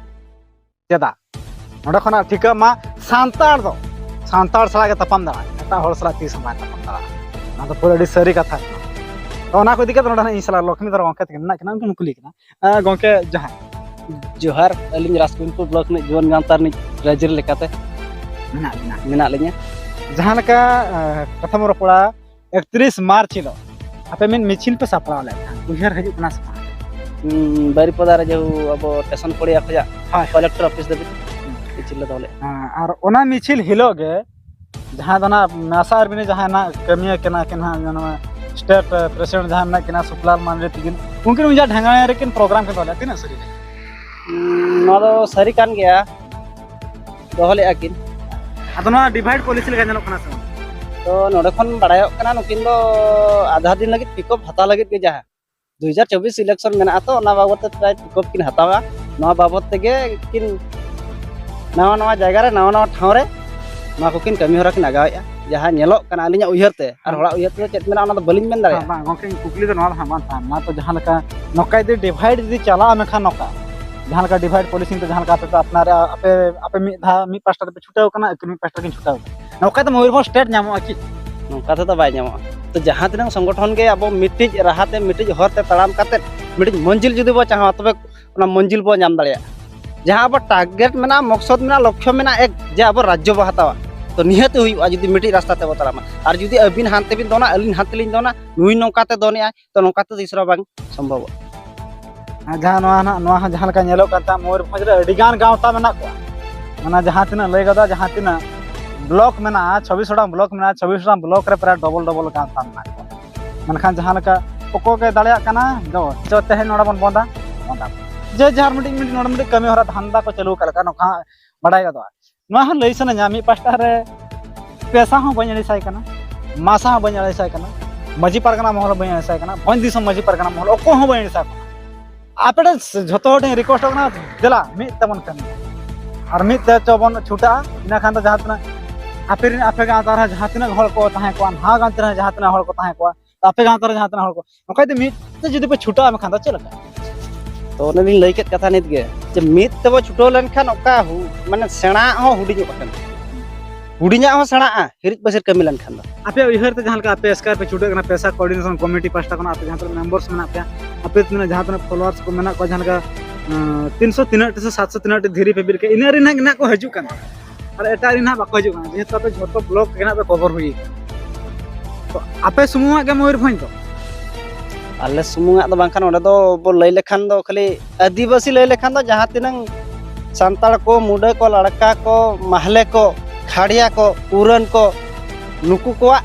ᱪᱮᱫᱟᱜ? ᱱᱚᱰᱮ ᱠᱷᱚᱱᱟᱜ ᱴᱷᱤᱠᱟᱹᱜ ᱢᱟ, ᱥᱟᱱᱛᱟᱲ ᱫᱚ ᱥᱟᱱᱛᱟᱲ ᱥᱟᱞᱟᱜ ᱜᱮ ᱛᱟᱯᱟᱢ ᱫᱟᱲᱮᱭᱟᱜᱼᱟ, ᱮᱴᱟᱜ ᱦᱚᱲ ᱥᱟᱞᱟᱜ ᱛᱤᱥ ᱦᱚᱸ ᱵᱟᱭ ᱛᱟᱯᱟᱢ ᱫᱟᱲᱮᱭᱟᱜᱼᱟ᱾ ᱱᱚᱣᱟ ᱫᱚ ᱯᱩᱨᱟᱹ ᱟᱹᱰᱤ ᱥᱟᱹᱨᱤ ᱠᱟᱛᱷᱟ ᱠᱟᱱᱟ᱾ ᱛᱚ ᱚᱱᱟ ᱠᱚ ᱤᱫᱤ ᱠᱟᱛᱮ ᱱᱚᱰᱮ ᱦᱟᱸᱜ ᱤᱧ ᱥᱟᱞᱟᱜ ᱞᱚᱠᱷᱢᱤ ᱫᱷᱚᱨ ᱜᱚᱢᱠᱮ ᱛᱟᱹᱠᱤᱱ ᱢᱮᱱᱟᱜ ᱠᱤᱱᱟ, ᱩᱱᱠᱤᱱ ᱠᱩᱞᱤ ᱠᱟᱱᱟ᱾ ᱦᱮᱸ, ᱜᱚᱢᱠᱮ ᱡᱚᱦᱟᱨ᱾ ᱡᱚᱦᱟᱨ, ᱟᱹᱞᱤᱧ ᱨᱟᱡᱽᱜᱳᱵᱤᱱᱫᱯᱩᱨ block ᱨᱤᱱᱤᱡ ᱡᱩᱣᱟᱹᱱ ᱜᱟᱶᱛᱟ ᱨᱤᱱᱤᱡ treasurer ᱞᱮᱠᱟᱛᱮ ᱢᱮᱱᱟᱜ ᱵᱤᱱᱟ? ᱢᱮᱱᱟᱜ ᱞᱤᱧᱟᱹ᱾ ᱡᱟᱦᱟᱸ ᱞᱮᱠᱟ, ᱮ, ᱠᱟᱛᱷᱟ ᱵᱚᱱ ᱨᱚᱯᱚᱲᱟ, ᱮᱠᱛᱨᱤᱥ ᱢᱟᱨᱪ ᱦᱤᱞᱳᱜ ᱟᱯᱮ ᱢᱤᱫ ᱢᱤᱪᱷᱤᱞ ᱯᱮ ᱥᱟᱯᱲᱟᱣ ᱞᱮᱫ ᱛᱟᱦᱮᱸᱫ, ᱩᱭᱦᱟᱹᱨ ᱦᱤᱡᱩᱜ ᱠᱟᱱᱟ ᱥᱮ ᱵᱟᱝ? ᱦᱩᱸ, ᱵᱟᱨᱤᱯᱚᱫᱟ ᱨᱮ ᱡᱮᱦᱩ ᱟᱵᱚ ᱥᱴᱮᱥᱚᱱ ᱯᱚᱲᱤᱭᱟ ᱠᱷᱚᱱᱟᱜ ᱦᱳᱭ᱾ Collector office ᱫᱷᱟᱹᱵᱤᱡ ᱢᱤᱪᱷᱤᱞ ᱞᱮ ᱫᱚᱦᱚ ᱞᱮᱫᱼᱟ᱾ ᱦᱮᱸ, ᱟᱨ ᱚᱱᱟ ᱢᱤᱪᱷᱤᱞ ᱦᱤᱞᱳᱜ ᱜᱮ ᱡᱟᱦᱟᱸ ᱫᱚ ᱱᱟᱜ ᱢᱟᱥᱟ ᱟᱨᱢᱤ ᱨᱮ ᱡᱟᱦᱟᱸᱭ ᱱᱟᱜ ᱠᱟᱹᱢᱤᱭᱟᱹ ᱠᱟᱱᱟ ᱠᱤᱱ ᱦᱟᱸᱜ, ᱱᱚᱣᱟ state president ᱡᱟᱦᱟᱸ ᱢᱮᱱᱟᱜ ᱠᱤᱱᱟ ᱥᱩᱠᱞᱟᱞ ᱢᱟᱱᱰᱤ ᱛᱤᱠᱤᱱ, ᱩᱱᱠᱤᱱ ᱩᱱ ᱡᱟᱦᱟᱸ ᱰᱷᱟᱝᱜᱟᱲᱤᱭᱟᱹ ᱨᱮᱠᱤᱱ program ᱠᱤᱱ ᱫᱚᱦᱚ ᱞᱮᱫᱼᱟ, ᱛᱤᱱᱟᱹᱜ ᱥᱟᱹᱨᱤ ᱜᱮ? ᱩᱸ, ᱱᱚᱣᱟ ᱫᱚ ᱥᱟᱹᱨᱤ ᱠᱟᱱ ᱜᱮᱭᱟ, ᱫᱚᱦᱚ ᱞᱮᱫᱼᱟ ᱠᱤᱱ᱾ ᱟᱫᱚ ᱱᱚᱣᱟ divide policy ᱞᱮᱠᱟ ᱧᱮᱞᱚᱜ ᱠᱟᱱᱟ ᱥᱮ ᱵᱟᱝ? ᱛᱚ ᱱᱚᱰᱮ ᱠᱷᱚᱱ ᱵᱟᱲᱟᱭᱚᱜ ᱠᱟᱱᱟ, ᱱᱩᱠᱤᱱ ᱫᱚ ᱟᱫᱷᱟ ᱫᱤᱱ ᱞᱟᱹᱜᱤᱫ pickup ᱦᱟᱛᱟᱣ ᱞᱟᱹᱜᱤᱫ ᱜᱮ ᱡᱟᱦᱟᱸ ᱫᱩ ᱦᱟᱡᱟᱨ ᱪᱚᱵᱵᱤᱥ election ᱢᱮᱱᱟᱜᱼᱟ, ᱛᱚ ᱚᱱᱟ ᱵᱟᱵᱚᱫ ᱛᱮ ᱯᱨᱟᱭ pickup ᱠᱤᱱ ᱦᱟᱛᱟᱣᱟ᱾ ᱱᱚᱣᱟ ᱵᱟᱵᱚᱫ ᱛᱮᱜᱮ ᱠᱤᱱ ᱱᱟᱣᱟ ᱱᱟᱣᱟ ᱡᱟᱭᱜᱟ ᱨᱮ, ᱱᱟᱣᱟ ᱱᱟᱣᱟ ᱴᱷᱟᱶ ᱨᱮ ᱱᱚᱣᱟ ᱠᱚᱠᱤᱱ ᱠᱟᱹᱢᱤ ᱦᱚᱨᱟ ᱠᱤᱱ ᱟᱜᱟᱣᱮᱫᱼᱟ, ᱡᱟᱦᱟᱸ ᱧᱮᱞᱚᱜ ᱠᱟᱱᱟ ᱟᱹᱞᱤᱧᱟᱜ ᱩᱭᱦᱟᱹᱨ ᱛᱮ᱾ ᱟᱨ ᱦᱚᱲᱟᱜ ᱩᱭᱦᱟᱹᱨ ᱛᱮᱫᱚ ᱪᱮᱫ ᱢᱮᱱᱟᱜᱼᱟ, ᱚᱱᱟ ᱫᱚ ᱵᱟᱹᱞᱤᱧ ᱢᱮᱱ ᱫᱟᱲᱮᱭᱟᱜᱼᱟ᱾ ᱵᱟᱝ ᱜᱚᱝᱠᱮ, ᱤᱧ ᱠᱩᱠᱞᱤ ᱫᱚ ᱱᱚᱣᱟ ᱫᱚ ᱦᱟᱸᱜ ᱵᱟᱝ ᱛᱟᱦᱮᱸ, ᱱᱚᱣᱟ ᱛᱚ ᱡᱟᱦᱟᱸ ᱞᱮᱠᱟ ᱱᱚᱝᱠᱟ ᱡᱩᱫᱤ divide ᱡᱩᱫᱤ ᱪᱟᱞᱟᱜᱼᱟ, ᱢᱮᱱᱠᱷᱟᱱ ᱱᱚᱝᱠᱟ ᱡᱟᱦᱟᱸ ᱞᱮᱠᱟ divide policy ᱛᱮ ᱡᱟᱦᱟᱸ ᱞᱮᱠᱟ ᱟᱯᱮ ᱫᱚ ᱟᱯᱱᱟᱨ ᱟᱯᱮ ᱟᱯᱮ ᱢᱤᱫ ᱫᱷᱟᱣ ᱢᱤᱫ ᱯᱟᱥᱴᱟ ᱛᱮᱯᱮ ᱪᱷᱩᱴᱟᱹᱣ ᱠᱟᱱᱟ, ᱟᱹᱠᱤᱱ ᱢᱤᱫ ᱯᱟᱥᱴᱟ ᱠᱤᱱ ᱪᱷᱩᱴᱟᱹᱣ ᱠᱟᱱᱟ, ᱱᱚᱝᱠᱟ ᱫᱚ ᱢᱚᱭᱩᱨᱵᱷᱚᱸᱡᱽ state ᱧᱟᱢᱚᱜᱼᱟ ᱠᱤ? ᱱᱚᱝᱠᱟ ᱛᱮᱫᱚ ᱵᱟᱭ ᱧᱟᱢᱚᱜᱼᱟ᱾ ᱛᱚ ᱡᱟᱦᱟᱸ ᱛᱤᱱᱟᱹᱜ ᱥᱚᱝᱜᱚᱴᱷᱚᱱ ᱜᱮ ᱟᱵᱚ ᱢᱤᱫᱴᱤᱡ ᱨᱟᱦᱟ ᱛᱮ, ᱢᱤᱫᱴᱤᱡ ᱦᱚᱨ ᱛᱮ ᱛᱟᱲᱟᱢ ᱠᱟᱛᱮ ᱢᱤᱫᱴᱤᱡ ᱢᱚᱧᱡᱤᱞ ᱡᱩᱫᱤ ᱵᱚ ᱪᱟᱦᱟᱣᱟ, ᱛᱚᱵᱮ ᱚᱱᱟ ᱢᱚᱧᱡᱤᱞ ᱵᱚ ᱧᱟᱢ ᱫᱟᱲᱮᱭᱟᱜᱼᱟ᱾ ᱡᱟᱦᱟᱸ ᱟᱵᱚ target ᱢᱮᱱᱟᱜᱼᱟ, ᱢᱚᱠᱥᱚᱫ ᱢᱮᱱᱟᱜᱼᱟ, ᱞᱚᱠᱠᱷᱚ ᱢᱮᱱᱟᱜᱼᱟ, ᱮᱠ ᱡᱮ ᱟᱵᱚ ᱨᱟᱡᱽᱡᱚ ᱵᱚ ᱦᱟᱛᱟᱣᱟ, ᱛᱚ ᱱᱤᱦᱟᱹᱛ ᱦᱩᱭᱩᱜᱼᱟ ᱡᱩᱫᱤ ᱢᱤᱫᱴᱤᱡ ᱨᱟᱥᱛᱟ ᱛᱮᱵᱚ ᱛᱟᱲᱟᱢᱟ᱾ ᱟᱨ ᱡᱩᱫᱤ ᱟᱹᱵᱤᱱ ᱦᱟᱱᱛᱮ ᱵᱤᱱ ᱫᱚᱱᱟ, ᱟᱹᱞᱤᱧ ᱦᱟᱱᱛᱮ ᱞᱤᱧ ᱫᱚᱱᱟ, ᱱᱩᱭ ᱱᱚᱝᱠᱟ ᱛᱮ ᱫᱚᱱᱮᱜᱼᱟᱭ, ᱛᱚ ᱱᱚᱝᱠᱟ ᱛᱮ ᱛᱤᱥ ᱨᱮᱦᱚᱸ ᱵᱟᱝ ᱥᱚᱢᱵᱷᱚᱵᱚᱜᱼᱟ᱾ ᱟᱨ ᱡᱟᱦᱟᱸ ᱱᱚᱣᱟ ᱱᱟᱜ, ᱱᱚᱣᱟ ᱦᱚᱸ ᱡᱟᱦᱟᱸ ᱞᱮᱠᱟ ᱧᱮᱞᱚᱜ ᱠᱟᱱ ᱛᱟᱦᱮᱸᱫ, ᱢᱚᱭᱩᱨᱵᱷᱚᱸᱡᱽ ᱨᱮ ᱟᱹᱰᱤ ᱜᱟᱱ ᱜᱟᱶᱛᱟ ᱢᱮᱱᱟᱜ ᱠᱚᱣᱟ᱾ ᱚᱱᱟ ᱡᱟᱦᱟᱸ ᱛᱤᱱᱟᱹᱜ ᱞᱟᱹᱭ ᱜᱚᱫᱟ, ᱡᱟᱦᱟᱸ ᱛᱤᱱᱟᱹᱜ block ᱢᱮᱱᱟᱜᱼᱟ, ᱪᱷᱚᱵᱵᱤᱥ ᱜᱚᱴᱟᱝ block ᱢᱮᱱᱟᱜᱼᱟ, ᱪᱷᱚᱵᱵᱤᱥ ᱜᱚᱴᱟᱝ block ᱨᱮ ᱯᱨᱟᱭ double double ᱜᱟᱶᱛᱟ ᱢᱮᱱᱟᱜ ᱠᱚᱣᱟ᱾ ᱢᱮᱱᱠᱷᱟᱱ ᱡᱟᱦᱟᱸ ᱞᱮᱠᱟ ᱚᱠᱚᱭ ᱠᱚ ᱫᱟᱲᱮᱭᱟᱜ ᱠᱟᱱᱟ, ᱫᱚ ᱪᱚ ᱛᱮᱦᱮᱧ ᱱᱚᱰᱮ ᱵᱚᱱ ᱵᱚᱱᱫᱟ, ᱵᱚᱱᱫᱟ᱾ ᱡᱮ ᱡᱟᱦᱟᱸ ᱢᱤᱫᱴᱤᱡ ᱢᱤᱫᱴᱤᱡ ᱱᱚᱰᱮ ᱢᱤᱫᱴᱤᱡ ᱠᱟᱹᱢᱤ ᱦᱚᱨᱟ ᱫᱷᱟᱱᱫᱟ ᱠᱚ ᱪᱟᱹᱞᱩ ᱟᱠᱟᱫ ᱞᱮᱠᱟ ᱱᱚᱝᱠᱟ ᱵᱟᱰᱟᱭ ᱜᱚᱫᱚᱜᱼᱟ᱾ ᱱᱚᱣᱟ ᱦᱚᱸ ᱞᱟᱹᱭ ᱥᱟᱱᱟᱧᱟ, ᱢᱤᱫ ᱯᱟᱥᱴᱟ ᱨᱮ ᱯᱮᱥᱟ ᱦᱚᱸ ᱵᱟᱹᱧ ᱟᱹᱲᱤᱥᱟᱭ ᱠᱟᱱᱟ, ᱢᱟᱥᱟ ᱦᱚᱸ ᱵᱟᱹᱧ ᱟᱹᱲᱤᱥᱟᱭ ᱠᱟᱱᱟ, ᱢᱟᱹᱡᱷᱤ ᱯᱟᱨᱜᱟᱱᱟ ᱢᱚᱦᱚᱞ ᱦᱚᱸ ᱵᱟᱹᱧ ᱟᱹᱲᱤᱥᱟᱭ ᱠᱟᱱᱟ, ᱵᱷᱚᱸᱡᱽ ᱫᱤᱥᱚᱢ ᱢᱟᱹᱡᱷᱤ ᱯᱟᱨᱜᱟᱱᱟ ᱢᱚᱦᱚᱞ ᱚᱠᱚᱭ ᱦᱚᱸ ᱵᱟᱹᱧ ᱟᱹᱲᱤᱥᱟᱭ ᱠᱟᱱᱟ᱾ ᱟᱯᱮ ᱴᱷᱮᱱ ᱡᱷᱚᱛᱚ ᱦᱚᱲ ᱴᱷᱮᱱ request ᱠᱟᱱᱟ, ᱫᱮᱞᱟ ᱢᱤᱫ ᱛᱮᱵᱚᱱ ᱠᱟᱹᱢᱤᱭᱟ ᱟᱨ ᱢᱤᱫ ᱛᱮ ᱪᱚ ᱵᱚᱱ ᱪᱷᱩᱴᱟᱹᱜᱼᱟ᱾ ᱤᱱᱟᱹ ᱠᱷᱟᱱ ᱫᱚ ᱡᱟᱦᱟᱸ ᱛᱤᱱᱟᱹᱜ ᱟᱯᱮ ᱨᱮᱱ, ᱟᱯᱮ ᱜᱟᱶᱛᱟ ᱨᱮ ᱡᱟᱦᱟᱸ ᱛᱤᱱᱟᱹᱜ ᱦᱚᱲ ᱠᱚ ᱛᱟᱦᱮᱸ ᱠᱚᱜᱼᱟ, ᱱᱚᱣᱟ ᱜᱟᱶᱛᱟ ᱨᱮ ᱡᱟᱦᱟᱸ ᱛᱤᱱᱟᱹᱜ ᱦᱚᱲ ᱠᱚ ᱛᱟᱦᱮᱸ ᱠᱚᱜᱼᱟ, ᱟᱯᱮ ᱜᱟᱶᱛᱟ ᱨᱮ ᱡᱟᱦᱟᱸ ᱛᱤᱱᱟᱹᱜ ᱦᱚᱲ ᱠᱚ, ᱱᱚᱝᱠᱟ ᱡᱩᱫᱤ ᱢᱤᱫ ᱛᱮ ᱡᱩᱫᱤ ᱯᱮ ᱪᱷᱩᱴᱟᱹᱜᱼᱟ, ᱮᱱᱠᱷᱟᱱ ᱫᱚ ᱪᱮᱫ ᱞᱮᱠᱟ? ᱛᱚ ᱚᱱᱮ ᱞᱤᱧ ᱞᱟᱹᱭ ᱠᱮᱫ ᱠᱟᱛᱷᱟ ᱱᱤᱛ ᱜᱮ, ᱡᱮ ᱢᱤᱫ ᱛᱮᱵᱚ ᱪᱷᱩᱴᱟᱹᱣ ᱞᱮᱱᱠᱷᱟᱱ ᱚᱠᱟ ᱦᱩ-, ᱢᱟᱱᱮ ᱥᱮᱬᱟ ᱦᱚᱸ ᱦᱩᱰᱤᱧᱚᱜ ᱠᱟᱱᱟ, ᱦᱩᱰᱤᱧᱟᱜ ᱦᱚᱸ ᱥᱮᱬᱟᱜᱼᱟ ᱦᱤᱨᱤᱡ ᱯᱟᱹᱥᱤᱨ ᱠᱟᱹᱢᱤ ᱞᱮᱱᱠᱷᱟᱱ ᱫᱚ᱾ ᱟᱯᱮ ᱩᱭᱦᱟᱹᱨ ᱛᱮ ᱡᱟᱦᱟᱸ ᱞᱮᱠᱟ ᱟᱯᱮ ᱮᱥᱠᱟᱨ ᱯᱮ ᱪᱷᱩᱴᱟᱹᱜ ᱠᱟᱱᱟ, ᱯᱮᱥᱟ coordination committee ᱯᱟᱦᱴᱟ ᱠᱷᱚᱱᱟᱜ ᱟᱯᱮ ᱡᱟᱦᱟᱸ ᱛᱤᱱᱟᱹᱜ members ᱢᱮᱱᱟᱜ ᱯᱮᱭᱟ, ᱟᱯᱮ ᱛᱤᱱᱟᱹᱜ ᱡᱟᱦᱟᱸ ᱛᱤᱱᱟᱹᱜ followers ᱠᱚ ᱢᱮᱱᱟᱜ ᱠᱚᱣᱟ, ᱡᱟᱦᱟᱸ ᱞᱮᱠᱟ, ᱟᱸ, ᱛᱤᱱᱥᱚ ᱛᱤᱱᱟᱹᱜ ᱴᱤ ᱥᱮ ᱥᱟᱛᱥᱚ ᱛᱤᱱᱟᱹᱜ ᱴᱤ ᱫᱷᱤᱨᱤ ᱯᱮ ᱵᱤᱫ ᱠᱮᱫ, ᱤᱱᱟᱹ ᱨᱮᱱᱟᱜ ᱜᱮ ᱱᱟᱜ ᱠᱚ ᱦᱤᱡᱩᱜ ᱠᱟᱱᱟ᱾ ᱟᱨ ᱮᱴᱟᱜ ᱨᱮᱱ ᱦᱟᱸᱜ ᱵᱟᱠᱚ ᱦᱤᱡᱩᱜ ᱠᱟᱱᱟ, ᱡᱮᱦᱮᱛᱩ ᱟᱯᱮ ᱡᱷᱚᱛᱚ block ᱜᱮ ᱱᱟᱜ ᱯᱮ cover ᱦᱩᱭ ᱠᱟᱱᱟ᱾ ᱛᱚ ᱟᱯᱮ ᱥᱩᱢᱩᱝᱟᱜ ᱜᱮ ᱢᱚᱭᱩᱨᱵᱷᱚᱸᱡᱽ ᱫᱚ? ᱟᱞᱮ ᱥᱩᱢᱩᱝᱟᱜ ᱫᱚ ᱵᱟᱝᱠᱷᱟᱱ, ᱚᱸᱰᱮ ᱫᱚ ᱵᱚ ᱞᱟᱹᱭ ᱞᱮᱠᱷᱟᱱ ᱫᱚ ᱠᱷᱟᱹᱞᱤ ᱟᱹᱫᱤᱵᱟᱹᱥᱤ ᱞᱟᱹᱭ ᱞᱮᱠᱷᱟᱱ ᱫᱚ ᱡᱟᱦᱟᱸ ᱛᱤᱱᱟᱹᱝ ᱥᱟᱱᱛᱟᱲ ᱠᱚ, ᱢᱩᱰᱟᱹ ᱠᱚ, ᱞᱟᱲᱠᱟ ᱠᱚ, ᱢᱟᱦᱞᱮ ᱠᱚ, ᱠᱷᱟᱲᱭᱟ ᱠᱚ, ᱩᱨᱟᱹᱱ ᱠᱚ, ᱱᱩᱠᱩ ᱠᱚᱣᱟᱜ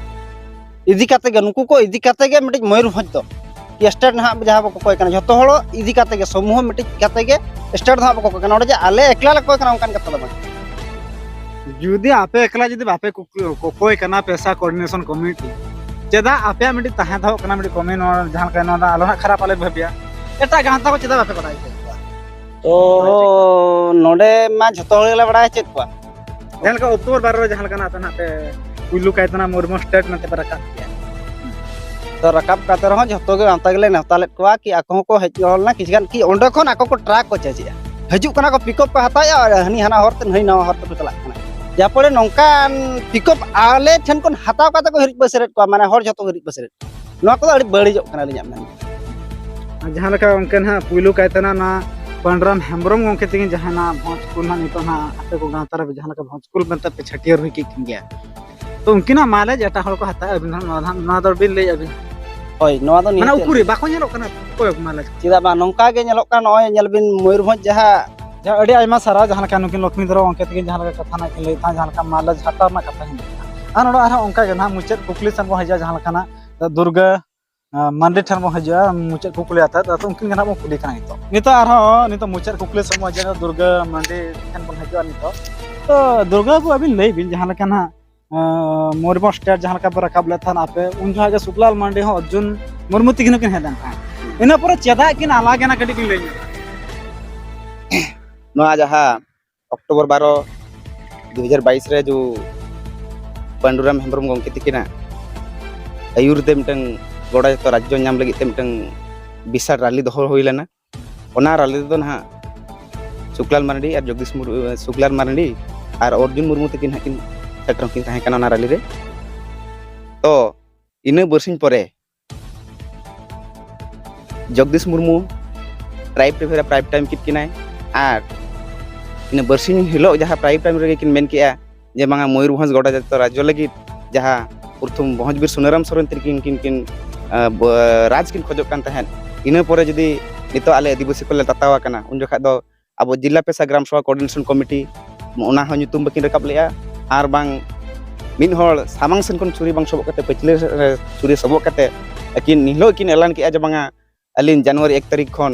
ᱤᱫᱤ ᱠᱟᱛᱮ ᱜᱮ, ᱱᱩᱠᱩ ᱠᱚ ᱤᱫᱤ ᱠᱟᱛᱮ ᱜᱮ ᱢᱤᱫᱴᱤᱡ ᱢᱚᱭᱩᱨᱵᱷᱚᱸᱡᱽ ᱫᱚ state ᱱᱟᱦᱟᱜ ᱡᱟᱦᱟᱸ ᱵᱚ ᱠᱚᱠᱚᱭ ᱠᱟᱱᱟ, ᱡᱷᱚᱛᱚ ᱦᱚᱲ ᱤᱫᱤ ᱠᱟᱛᱮ ᱜᱮ, ᱥᱚᱢᱩᱦᱚ ᱢᱤᱫᱴᱤᱡ ᱠᱟᱛᱮ ᱜᱮ state ᱫᱚ ᱦᱟᱸᱜ ᱵᱚ ᱠᱚᱠᱚᱭ ᱠᱟᱱᱟ᱾ ᱚᱸᱰᱮ ᱡᱮ ᱟᱞᱮ ᱮᱠᱞᱟ ᱞᱮ ᱠᱚᱠᱚᱭ ᱠᱟᱱᱟ ᱚᱱᱠᱟᱱ ᱠᱟᱛᱷᱟ ᱫᱚ ᱵᱟᱝ᱾ ᱡᱩᱫᱤ ᱟᱯᱮ ᱮᱠᱞᱟ ᱡᱩᱫᱤ ᱵᱟᱯᱮ ᱠᱚ-, ᱠᱚᱠᱚᱭ ᱠᱟᱱᱟ ᱯᱮᱥᱟ coordination committee, ᱪᱮᱫᱟᱜ ᱟᱯᱮᱭᱟᱜ ᱢᱤᱫᱴᱤᱡ ᱛᱟᱦᱮᱸ ᱫᱚᱦᱚ ᱠᱟᱱᱟ ᱢᱤᱫᱴᱤᱡ ᱠᱚᱢᱤ, ᱱᱚᱣᱟ ᱡᱟᱦᱟᱸ ᱞᱮᱠᱟ ᱱᱚᱣᱟ ᱫᱚ ᱟᱞᱚ ᱦᱟᱸᱜ ᱠᱷᱟᱨᱟᱯ ᱟᱞᱮ ᱵᱷᱟᱹᱵᱤᱭᱟ? ᱮᱴᱟᱜ ᱜᱟᱶᱛᱟ ᱠᱚ ᱪᱮᱫᱟᱜ ᱵᱟᱯᱮ ᱵᱟᱲᱟᱭ ᱦᱚᱪᱚᱭᱮᱫ ᱠᱚᱣᱟ? ᱛᱚ ᱱᱚᱰᱮ ᱢᱟ ᱡᱷᱚᱛᱚ ᱦᱚᱲ ᱜᱮᱞᱮ ᱵᱟᱲᱟᱭ ᱦᱚᱪᱚᱭᱮᱫ ᱠᱚᱣᱟ, ᱡᱟᱦᱟᱸ ᱞᱮᱠᱟ ᱚᱠᱴᱳᱵᱚᱨ ᱵᱟᱨᱚ ᱨᱮ ᱡᱟᱦᱟᱸ ᱞᱮᱠᱟᱱᱟᱜ ᱟᱯᱮ ᱱᱟᱜ ᱯᱮ ᱯᱩᱭᱞᱩ ᱠᱟᱭᱛᱮ ᱱᱟᱜ ᱢᱚᱭᱩᱨᱵᱷᱚᱸᱡᱽ ᱥᱴᱮᱴ ᱢᱮᱱᱛᱮ ᱯᱮ ᱨᱟᱠᱟᱵ ᱠᱮᱜᱼᱟ᱾ ᱛᱚ ᱨᱟᱠᱟᱵ ᱠᱟᱛᱮ ᱨᱮᱦᱚᱸ ᱡᱷᱚᱛᱚ ᱜᱮ ᱜᱟᱶᱛᱟ ᱜᱮᱞᱮ ᱱᱮᱣᱛᱟ ᱞᱮᱫ ᱠᱚᱣᱟ ᱠᱤ ᱟᱠᱚ ᱦᱚᱸᱠᱚ ᱦᱮᱡ ᱜᱚᱫ ᱞᱮᱱᱟ ᱠᱤᱪᱷᱩ ᱜᱟᱱ, ᱠᱤ ᱚᱸᱰᱮ ᱠᱷᱚᱱ ᱟᱠᱚ ᱠᱚ ᱴᱨᱟᱠ ᱠᱚ ᱪᱮᱸᱡᱽ ᱮᱜᱼᱟ᱾ ᱦᱤᱡᱩᱜ ᱠᱟᱱᱟ ᱠᱚ, ᱯᱤᱠᱚᱯ ᱠᱚ ᱦᱟᱛᱟᱣᱮᱜᱼᱟ ᱟᱨ ᱦᱟᱹᱱᱤ ᱦᱟᱱᱟ ᱦᱚᱨ ᱛᱮ ᱱᱟᱹᱭ ᱱᱟᱣᱟ ᱦᱚᱨ ᱛᱮᱠᱚ ᱪᱟᱞᱟᱜ ᱠᱟᱱᱟ᱾ ᱡᱟᱨ ᱯᱷᱚᱞᱮ ᱱᱚᱝᱠᱟᱱ ᱯᱤᱠᱚᱯ ᱟᱞᱮ ᱴᱷᱮᱱ ᱠᱷᱚᱱ ᱦᱟᱛᱟᱣ ᱠᱟᱛᱮ ᱠᱚ ᱦᱤᱨᱤᱡ ᱯᱟᱹᱥᱤᱨᱮᱫ ᱠᱚᱣᱟ, ᱢᱟᱱᱮ ᱦᱚᱲ ᱡᱷᱚᱛᱚ ᱠᱚ ᱦᱤᱨᱤᱡ ᱯᱟᱹᱥᱤᱨᱮᱫ ᱠᱚᱣᱟ᱾ ᱱᱚᱣᱟ ᱠᱚᱫᱚ ᱟᱹᱰᱤ ᱵᱟᱹᱲᱤᱡᱚᱜ ᱠᱟᱱᱟ ᱟᱹᱞᱤᱧᱟᱜ ᱢᱮᱱ᱾ ᱟᱨ ᱡᱟᱦᱟᱸ ᱞᱮᱠᱟ ᱜᱚᱢᱠᱮ ᱱᱟᱦᱟᱜ ᱯᱩᱭᱞᱩ ᱠᱟᱭᱛᱮ ᱱᱟᱜ ᱱᱚᱣᱟ ᱯᱟᱱᱰᱩᱨᱟᱢ ᱦᱮᱢᱵᱨᱚᱢ ᱜᱚᱢᱠᱮ ᱛᱤᱠᱤᱱ ᱡᱟᱦᱟᱸ ᱱᱟᱜ ᱵᱷᱚᱸᱡᱽ ᱠᱩᱞ ᱱᱟᱜ ᱱᱤᱛᱚᱜ ᱱᱟᱜ ᱟᱯᱮ ᱠᱚ ᱜᱟᱶᱛᱟ ᱨᱮ ᱡᱟᱦᱟᱸ ᱞᱮᱠᱟ ᱵᱷᱚᱸᱡᱽ ᱠᱩᱞ ᱢᱮᱱᱛᱮ ᱯᱮ ᱪᱷᱟᱹᱴᱭᱟᱹᱨ ᱦᱩᱭ ᱠᱮᱫ ᱠᱤᱱ ᱜᱮᱭᱟ, ᱛᱚ ᱩᱱᱠᱤᱱᱟᱜ mileage ᱮᱴᱟᱜ ᱦᱚᱲ ᱠᱚ ᱦᱟᱛᱟᱣ ᱮᱫᱟ, ᱟᱹᱵᱤᱱ ᱫᱚ ᱱᱚᱣᱟ ᱫᱚ ᱱᱚᱣᱟ ᱫᱚ ᱵᱤᱱ ᱞᱟᱹᱭᱮᱫᱼᱟ ᱵᱤᱱ᱾ ᱦᱳᱭ, ᱱᱚᱣᱟ ᱫᱚ ᱢᱟᱱᱮ ᱱᱤᱦᱟᱹᱛ ᱩᱠᱩᱨᱤ ᱵᱟᱠᱚ ᱧᱮᱞᱚᱜ ᱠᱟᱱᱟ ᱚᱠᱚᱭ mileage᱾ ᱪᱮᱫᱟᱜ ᱵᱟᱝ ᱱᱚᱝᱠᱟ ᱜᱮ ᱧᱮᱞᱚᱜ ᱠᱟᱱᱟ? ᱱᱚᱜᱼᱚᱭ ᱧᱮᱞ ᱵᱤᱱ ᱢᱚᱭᱩᱨᱵᱷᱚᱸᱡᱽ ᱡᱟᱦᱟᱸ ᱡᱟᱦᱟᱸ ᱟᱹᱰᱤ ᱟᱭᱢᱟ ᱥᱟᱨᱦᱟᱣ, ᱡᱟᱦᱟᱸ ᱞᱮᱠᱟ ᱱᱩᱠᱤᱱ ᱞᱚᱠᱷᱢᱤ ᱫᱷᱚᱨᱚ ᱜᱚᱢᱠᱮ ᱛᱟᱹᱠᱤᱱ ᱡᱟᱦᱟᱸ ᱞᱮᱠᱟ ᱠᱟᱛᱷᱟ ᱱᱟᱜ ᱠᱤᱱ ᱞᱟᱹᱭᱮᱫ ᱛᱟᱦᱮᱸᱫ, ᱡᱟᱦᱟᱸ ᱞᱮᱠᱟ mileage ᱦᱟᱛᱟᱣ ᱨᱮᱱᱟᱜ ᱠᱟᱛᱷᱟ ᱠᱤᱱ ᱞᱟᱹᱭᱮᱫ ᱛᱟᱦᱮᱸᱫ, ᱟᱨ ᱱᱚᱰᱮ ᱟᱨᱦᱚᱸ ᱚᱱᱠᱟ ᱜᱮ ᱱᱟᱦᱟᱜ ᱢᱩᱪᱟᱹᱫ ᱠᱩᱠᱞᱤ ᱥᱮᱱ ᱵᱚᱱ ᱦᱤᱡᱩᱜᱼᱟ, ᱡᱟᱦᱟᱸ ᱞᱮᱠᱟ ᱱᱟᱜ ᱫᱩᱨᱜᱟᱹ ᱟᱸ, ᱢᱟᱱᱰᱤ ᱴᱷᱮᱱ ᱵᱚᱱ ᱦᱤᱡᱩᱜᱼᱟ ᱢᱩᱪᱟᱹᱫ ᱠᱩᱠᱞᱤ ᱟᱛᱮᱫ᱾ ᱟᱫᱚ ᱩᱱᱠᱤᱱ ᱜᱮ ᱱᱟᱦᱟᱜ ᱵᱚᱱ ᱠᱩᱞᱤ ᱠᱟᱱᱟ ᱱᱤᱛᱚᱜ᱾ ᱱᱤᱛᱚᱜ ᱟᱨᱦᱚᱸ ᱱᱤᱛᱚᱜ ᱢᱩᱪᱟᱹᱫ ᱠᱩᱠᱞᱤ ᱥᱚᱢᱚᱭ ᱡᱮ ᱫᱩᱨᱜᱟᱹ ᱢᱟᱱᱰᱤ ᱴᱷᱮᱱ ᱵᱚᱱ ᱦᱤᱡᱩᱜᱼᱟ ᱱᱤᱛᱚᱜ᱾ ᱛᱚ ᱫᱩᱨᱜᱟᱹ ᱵᱟᱹᱵᱩ, ᱟᱹᱵᱤᱱ ᱞᱟᱹᱭ ᱵᱤᱱ, ᱡᱟᱦᱟᱸ ᱞᱮᱠᱟ ᱱᱟᱦᱟᱜ, ᱟᱸ, ᱢᱚᱭᱩᱨᱵᱷᱚᱸᱡᱽ ᱥᱴᱮᱴ ᱡᱟᱦᱟᱸ ᱞᱮᱠᱟ ᱯᱮ ᱨᱟᱠᱟᱵ ᱞᱮᱫ ᱛᱟᱦᱮᱱ ᱟᱯᱮ, ᱩᱱ ᱡᱚᱠᱷᱟᱡ ᱜᱮ ᱥᱩᱠᱞᱟᱞ ᱢᱟᱱᱰᱤ ᱦᱚᱸ ᱚᱨᱡᱩᱱ ᱢᱩᱨᱢᱩ ᱛᱤᱠᱤᱱ ᱦᱚᱸᱠᱤᱱ ᱦᱮᱡ ᱞᱮᱱ ᱛᱟᱦᱮᱸᱫ᱾ ᱤᱱᱟᱹ ᱯᱚᱨᱮ ᱪᱮᱫᱟᱜ ᱠᱤᱱ ᱟᱞᱟᱜ ᱮᱱᱟ, ᱠᱟᱹᱴᱤᱡ ᱵᱤᱱ ᱞᱟᱹᱭ ᱧᱚᱜ? ᱱᱚᱣᱟ ᱡᱟᱦᱟᱸ ᱚᱠᱴᱳᱵᱚᱨ ᱵᱟᱨᱚ, ᱫᱩ ᱦᱟᱡᱟᱨ ᱵᱟᱭᱤᱥ ᱨᱮ ᱡᱚ ᱯᱟᱱᱰᱩᱨᱟᱢ ᱦᱮᱢᱵᱨᱚᱢ ᱜᱚᱢᱠᱮ ᱛᱤᱠᱤᱱᱟᱜ ᱟᱹᱭᱩᱨ ᱛᱮ ᱢᱤᱫᱴᱟᱝ ᱜᱚᱲᱟ ᱡᱚᱛᱚ ᱨᱟᱡᱽᱡᱚ ᱧᱟᱢ ᱞᱟᱹᱜᱤᱫ ᱛᱮ ᱢᱤᱫᱴᱟᱝ ᱵᱤᱥᱟᱞ ᱨᱟᱞᱤ ᱫᱚᱦᱚ ᱦᱩᱭ ᱞᱮᱱᱟ᱾ ᱚᱱᱟ ᱨᱟᱞᱤ ᱨᱮᱫᱚ ᱱᱟᱦᱟᱜ ᱥᱩᱠᱞᱟᱞ ᱢᱟᱨᱰᱤ ᱟᱨ ᱡᱚᱜᱽᱫᱤᱥ ᱢᱩᱨ-, ᱥᱩᱠᱞᱟᱞ ᱢᱟᱨᱰᱤ ᱟᱨ ᱚᱨᱡᱩᱱ ᱢᱩᱨᱢᱩ ᱛᱟᱹᱠᱤᱱ ᱦᱟᱸᱜ ᱠᱤᱱ ᱥᱮᱴᱮᱨ ᱦᱚᱸᱠᱤᱱ ᱛᱟᱦᱮᱸ ᱠᱟᱱᱟ ᱚᱱᱟ ᱨᱟᱞᱤ ᱨᱮ᱾ ᱛᱚ ᱤᱱᱟᱹ ᱵᱟᱨᱥᱤᱧ ᱯᱚᱨᱮ ᱡᱚᱜᱽᱫᱤᱥ ᱢᱩᱨᱢᱩ ᱴᱨᱟᱭᱤᱵᱽ ᱴᱤᱵᱷᱤ ᱨᱮ ᱯᱨᱟᱭᱤᱢ ᱴᱟᱭᱤᱢ ᱠᱮᱫ ᱠᱤᱱᱟᱭ᱾ ᱟᱨ ᱤᱱᱟᱹ ᱵᱟᱨᱥᱤᱧ ᱦᱤᱞᱳᱜ ᱡᱟᱦᱟᱸ ᱯᱨᱟᱭᱤᱢ ᱴᱟᱭᱤᱢ ᱨᱮᱜᱮ ᱠᱤᱱ ᱢᱮᱱ ᱠᱮᱜᱼᱟ ᱡᱮ ᱵᱟᱝᱟ ᱢᱚᱭᱩᱨᱵᱷᱚᱸᱡᱽ ᱜᱚᱰᱟ ᱡᱟᱹᱛᱤ ᱨᱟᱡᱽᱡᱚ ᱞᱟᱹᱜᱤᱫ ᱡᱟᱦᱟᱸ ᱯᱨᱚᱛᱷᱚᱢ ᱵᱷᱚᱸᱡᱽ ᱵᱤᱨ ᱥᱩᱱᱟᱹᱨᱟᱢ ᱥᱚᱨᱮᱱ ᱛᱤᱠᱤᱱ ᱠᱤᱱ, ᱠᱤᱱ, ᱟᱸ, ᱵ-, ᱨᱟᱡᱽ ᱠᱤᱱ ᱠᱷᱚᱡᱚᱜ ᱠᱟᱱ ᱛᱟᱦᱮᱸᱫ᱾ ᱤᱱᱟᱹ ᱯᱚᱨᱮ ᱡᱩᱫᱤ ᱱᱤᱛᱚᱜ ᱟᱞᱮ ᱟᱹᱫᱤᱵᱟᱹᱥᱤ ᱠᱚᱞᱮ ᱛᱟᱛᱟᱣ ᱟᱠᱟᱱᱟ, ᱩᱱ ᱡᱚᱠᱷᱟᱡ ᱫᱚ ᱟᱵᱚ ᱡᱤᱞᱟ ᱯᱮᱥᱟ ᱜᱨᱟᱢ ᱥᱚᱵᱷᱟ ᱠᱳᱚᱨᱰᱤᱱᱮᱥᱚᱱ ᱠᱚᱢᱤᱴᱤ ᱚᱱᱟ ᱦᱚᱸ ᱧᱩᱛᱩᱢ ᱵᱟᱹᱠᱤᱱ ᱨᱟᱠᱟᱵ ᱞᱮᱜᱼᱟ᱾ ᱟᱨ ᱵᱟᱝ ᱢᱤᱫ ᱦᱚᱲ ᱥᱟᱢᱟᱝ ᱥᱮᱱ ᱠᱷᱚᱱ ᱪᱷᱩᱨᱤ ᱵᱟᱝ ᱥᱚᱵᱚᱜ ᱠᱟᱛᱮ ᱯᱟᱹᱪᱷᱞᱟᱹ ᱨᱮ ᱪᱷᱩᱨᱤ ᱥᱚᱵᱚᱜ ᱠᱟᱛᱮ ᱟᱹᱠᱤᱱ ᱮᱱᱦᱤᱞᱳᱜ ᱠᱤᱱ ᱮᱞᱟᱱ ᱠᱮᱜᱼᱟ ᱡᱮ ᱵᱟᱝᱟ ᱟᱹᱞᱤᱧ ᱡᱟᱱᱩᱣᱟᱨᱤ ᱮᱠ ᱛᱟᱹᱨᱤᱠᱷ ᱠᱷᱚᱱ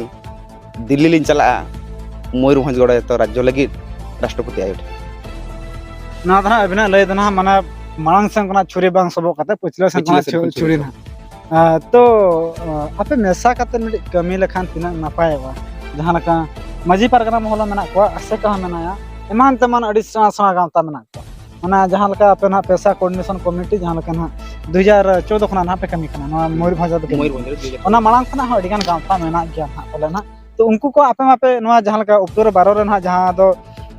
ᱫᱤᱞᱞᱤ ᱞᱤᱧ ᱪᱟᱞᱟᱜᱼᱟ ᱢᱚᱭᱩᱨᱵᱷᱚᱸᱡᱽ ᱜᱚᱰᱟ ᱡᱟᱹᱛᱤ ᱨᱟᱡᱽᱡᱚ ᱞᱟᱹᱜᱤᱫ ᱨᱟᱥᱴᱨᱚᱯᱚᱛᱤ ᱟᱭᱳ ᱴᱷᱮᱱ᱾ ᱱᱚᱣᱟ ᱫᱚ ᱦᱟᱸᱜ ᱟᱹᱵᱤᱱᱟᱜ ᱞᱟᱹᱭ ᱫᱚ ᱱᱟᱦᱟᱜ ᱢᱟᱱᱮ ᱢᱟᱲᱟᱝ ᱥᱮᱱ ᱠᱷᱚᱱᱟᱜ ᱪᱷᱩᱨᱤ ᱵᱟᱝ ᱥᱚᱵᱚᱜ ᱠᱟᱛᱮ ᱯᱟᱹᱪᱷᱞᱟᱹ ᱥᱮᱱ ᱯᱟᱹᱪᱷᱞᱟᱹ ᱠᱷᱚᱱᱟᱜ ᱥᱮᱱ ᱪᱷᱩ-, ᱠᱷᱚᱱ ᱪᱷᱩᱨᱤ ᱪᱷᱩᱨᱤ ᱱᱟᱦᱟᱜ᱾ ᱟᱨ ᱛᱚ, ᱟᱯᱮ ᱢᱮᱥᱟ ᱠᱟᱛᱮ ᱢᱤᱫᱴᱤᱡ ᱠᱟᱹᱢᱤ ᱞᱮᱠᱷᱟᱱ ᱛᱤᱱᱟᱹᱜ ᱱᱟᱯᱟᱭᱚᱜᱼᱟ? ᱡᱟᱦᱟᱸ ᱞᱮᱠᱟ ᱢᱟᱹᱡᱷᱤ ᱯᱟᱨᱜᱟᱱᱟ ᱢᱚᱦᱚᱞ ᱦᱚᱸ ᱢᱮᱱᱟᱜ ᱠᱚᱣᱟ, ᱟᱥᱮᱠᱟ ᱦᱚᱸ ᱢᱮᱱᱟᱭᱟ, ᱮᱢᱟᱱ ᱛᱮᱢᱟᱱ ᱟᱹᱰᱤ ᱥᱮᱬᱟ ᱥᱮᱬᱟ ᱜᱟᱶᱛᱟ ᱢᱮᱱᱟᱜ ᱠᱚᱣᱟ᱾ ᱚᱱᱟ ᱡᱟᱦᱟᱸ ᱞᱮᱠᱟ ᱟᱯᱮ ᱱᱟᱦᱟᱜ ᱯᱮᱥᱟ ᱠᱳᱚᱨᱰᱤᱱᱮᱥᱚᱱ ᱠᱚᱢᱤᱴᱤ ᱡᱟᱦᱟᱸ ᱞᱮᱠᱟ ᱱᱟᱦᱟᱜ ᱫᱩ ᱦᱟᱡᱟᱨ ᱪᱳᱫᱽᱫᱚ ᱠᱷᱚᱱᱟᱜ ᱱᱟᱦᱟᱜ ᱯᱮ ᱠᱟᱹᱢᱤ ᱠᱟᱱᱟ ᱱᱚᱣᱟ ᱢᱚᱭᱩᱨᱵᱷᱚᱸᱡᱽ ᱨᱮᱫᱚ᱾ ᱢᱚᱭᱩᱨᱵᱷᱚᱸᱡᱽ ᱨᱮ ᱫᱩ ᱦᱟᱡᱟᱨ ᱚᱱᱟ ᱢᱟᱲᱟᱝ ᱠᱷᱚᱱᱟᱜ ᱦᱚᱸ ᱟᱹᱰᱤ ᱜᱟᱱ ᱜᱟᱶᱛᱟ ᱢᱮᱱᱟᱜ ᱜᱮᱭᱟ ᱱᱟᱦᱟᱜ ᱯᱟᱞᱮ ᱱᱟᱦᱟᱜ᱾ ᱛᱚ ᱩᱱᱠᱩ ᱠᱚ ᱟᱯᱮ ᱢᱟᱯᱮ ᱱᱚᱣᱟ ᱡᱟᱦᱟᱸ ᱞᱮᱠᱟ ᱚᱠᱴᱳᱵᱚᱨ ᱵᱟᱨᱚ ᱨᱮ ᱱᱟᱦᱟᱜ ᱡᱟᱦᱟᱸ ᱫᱚ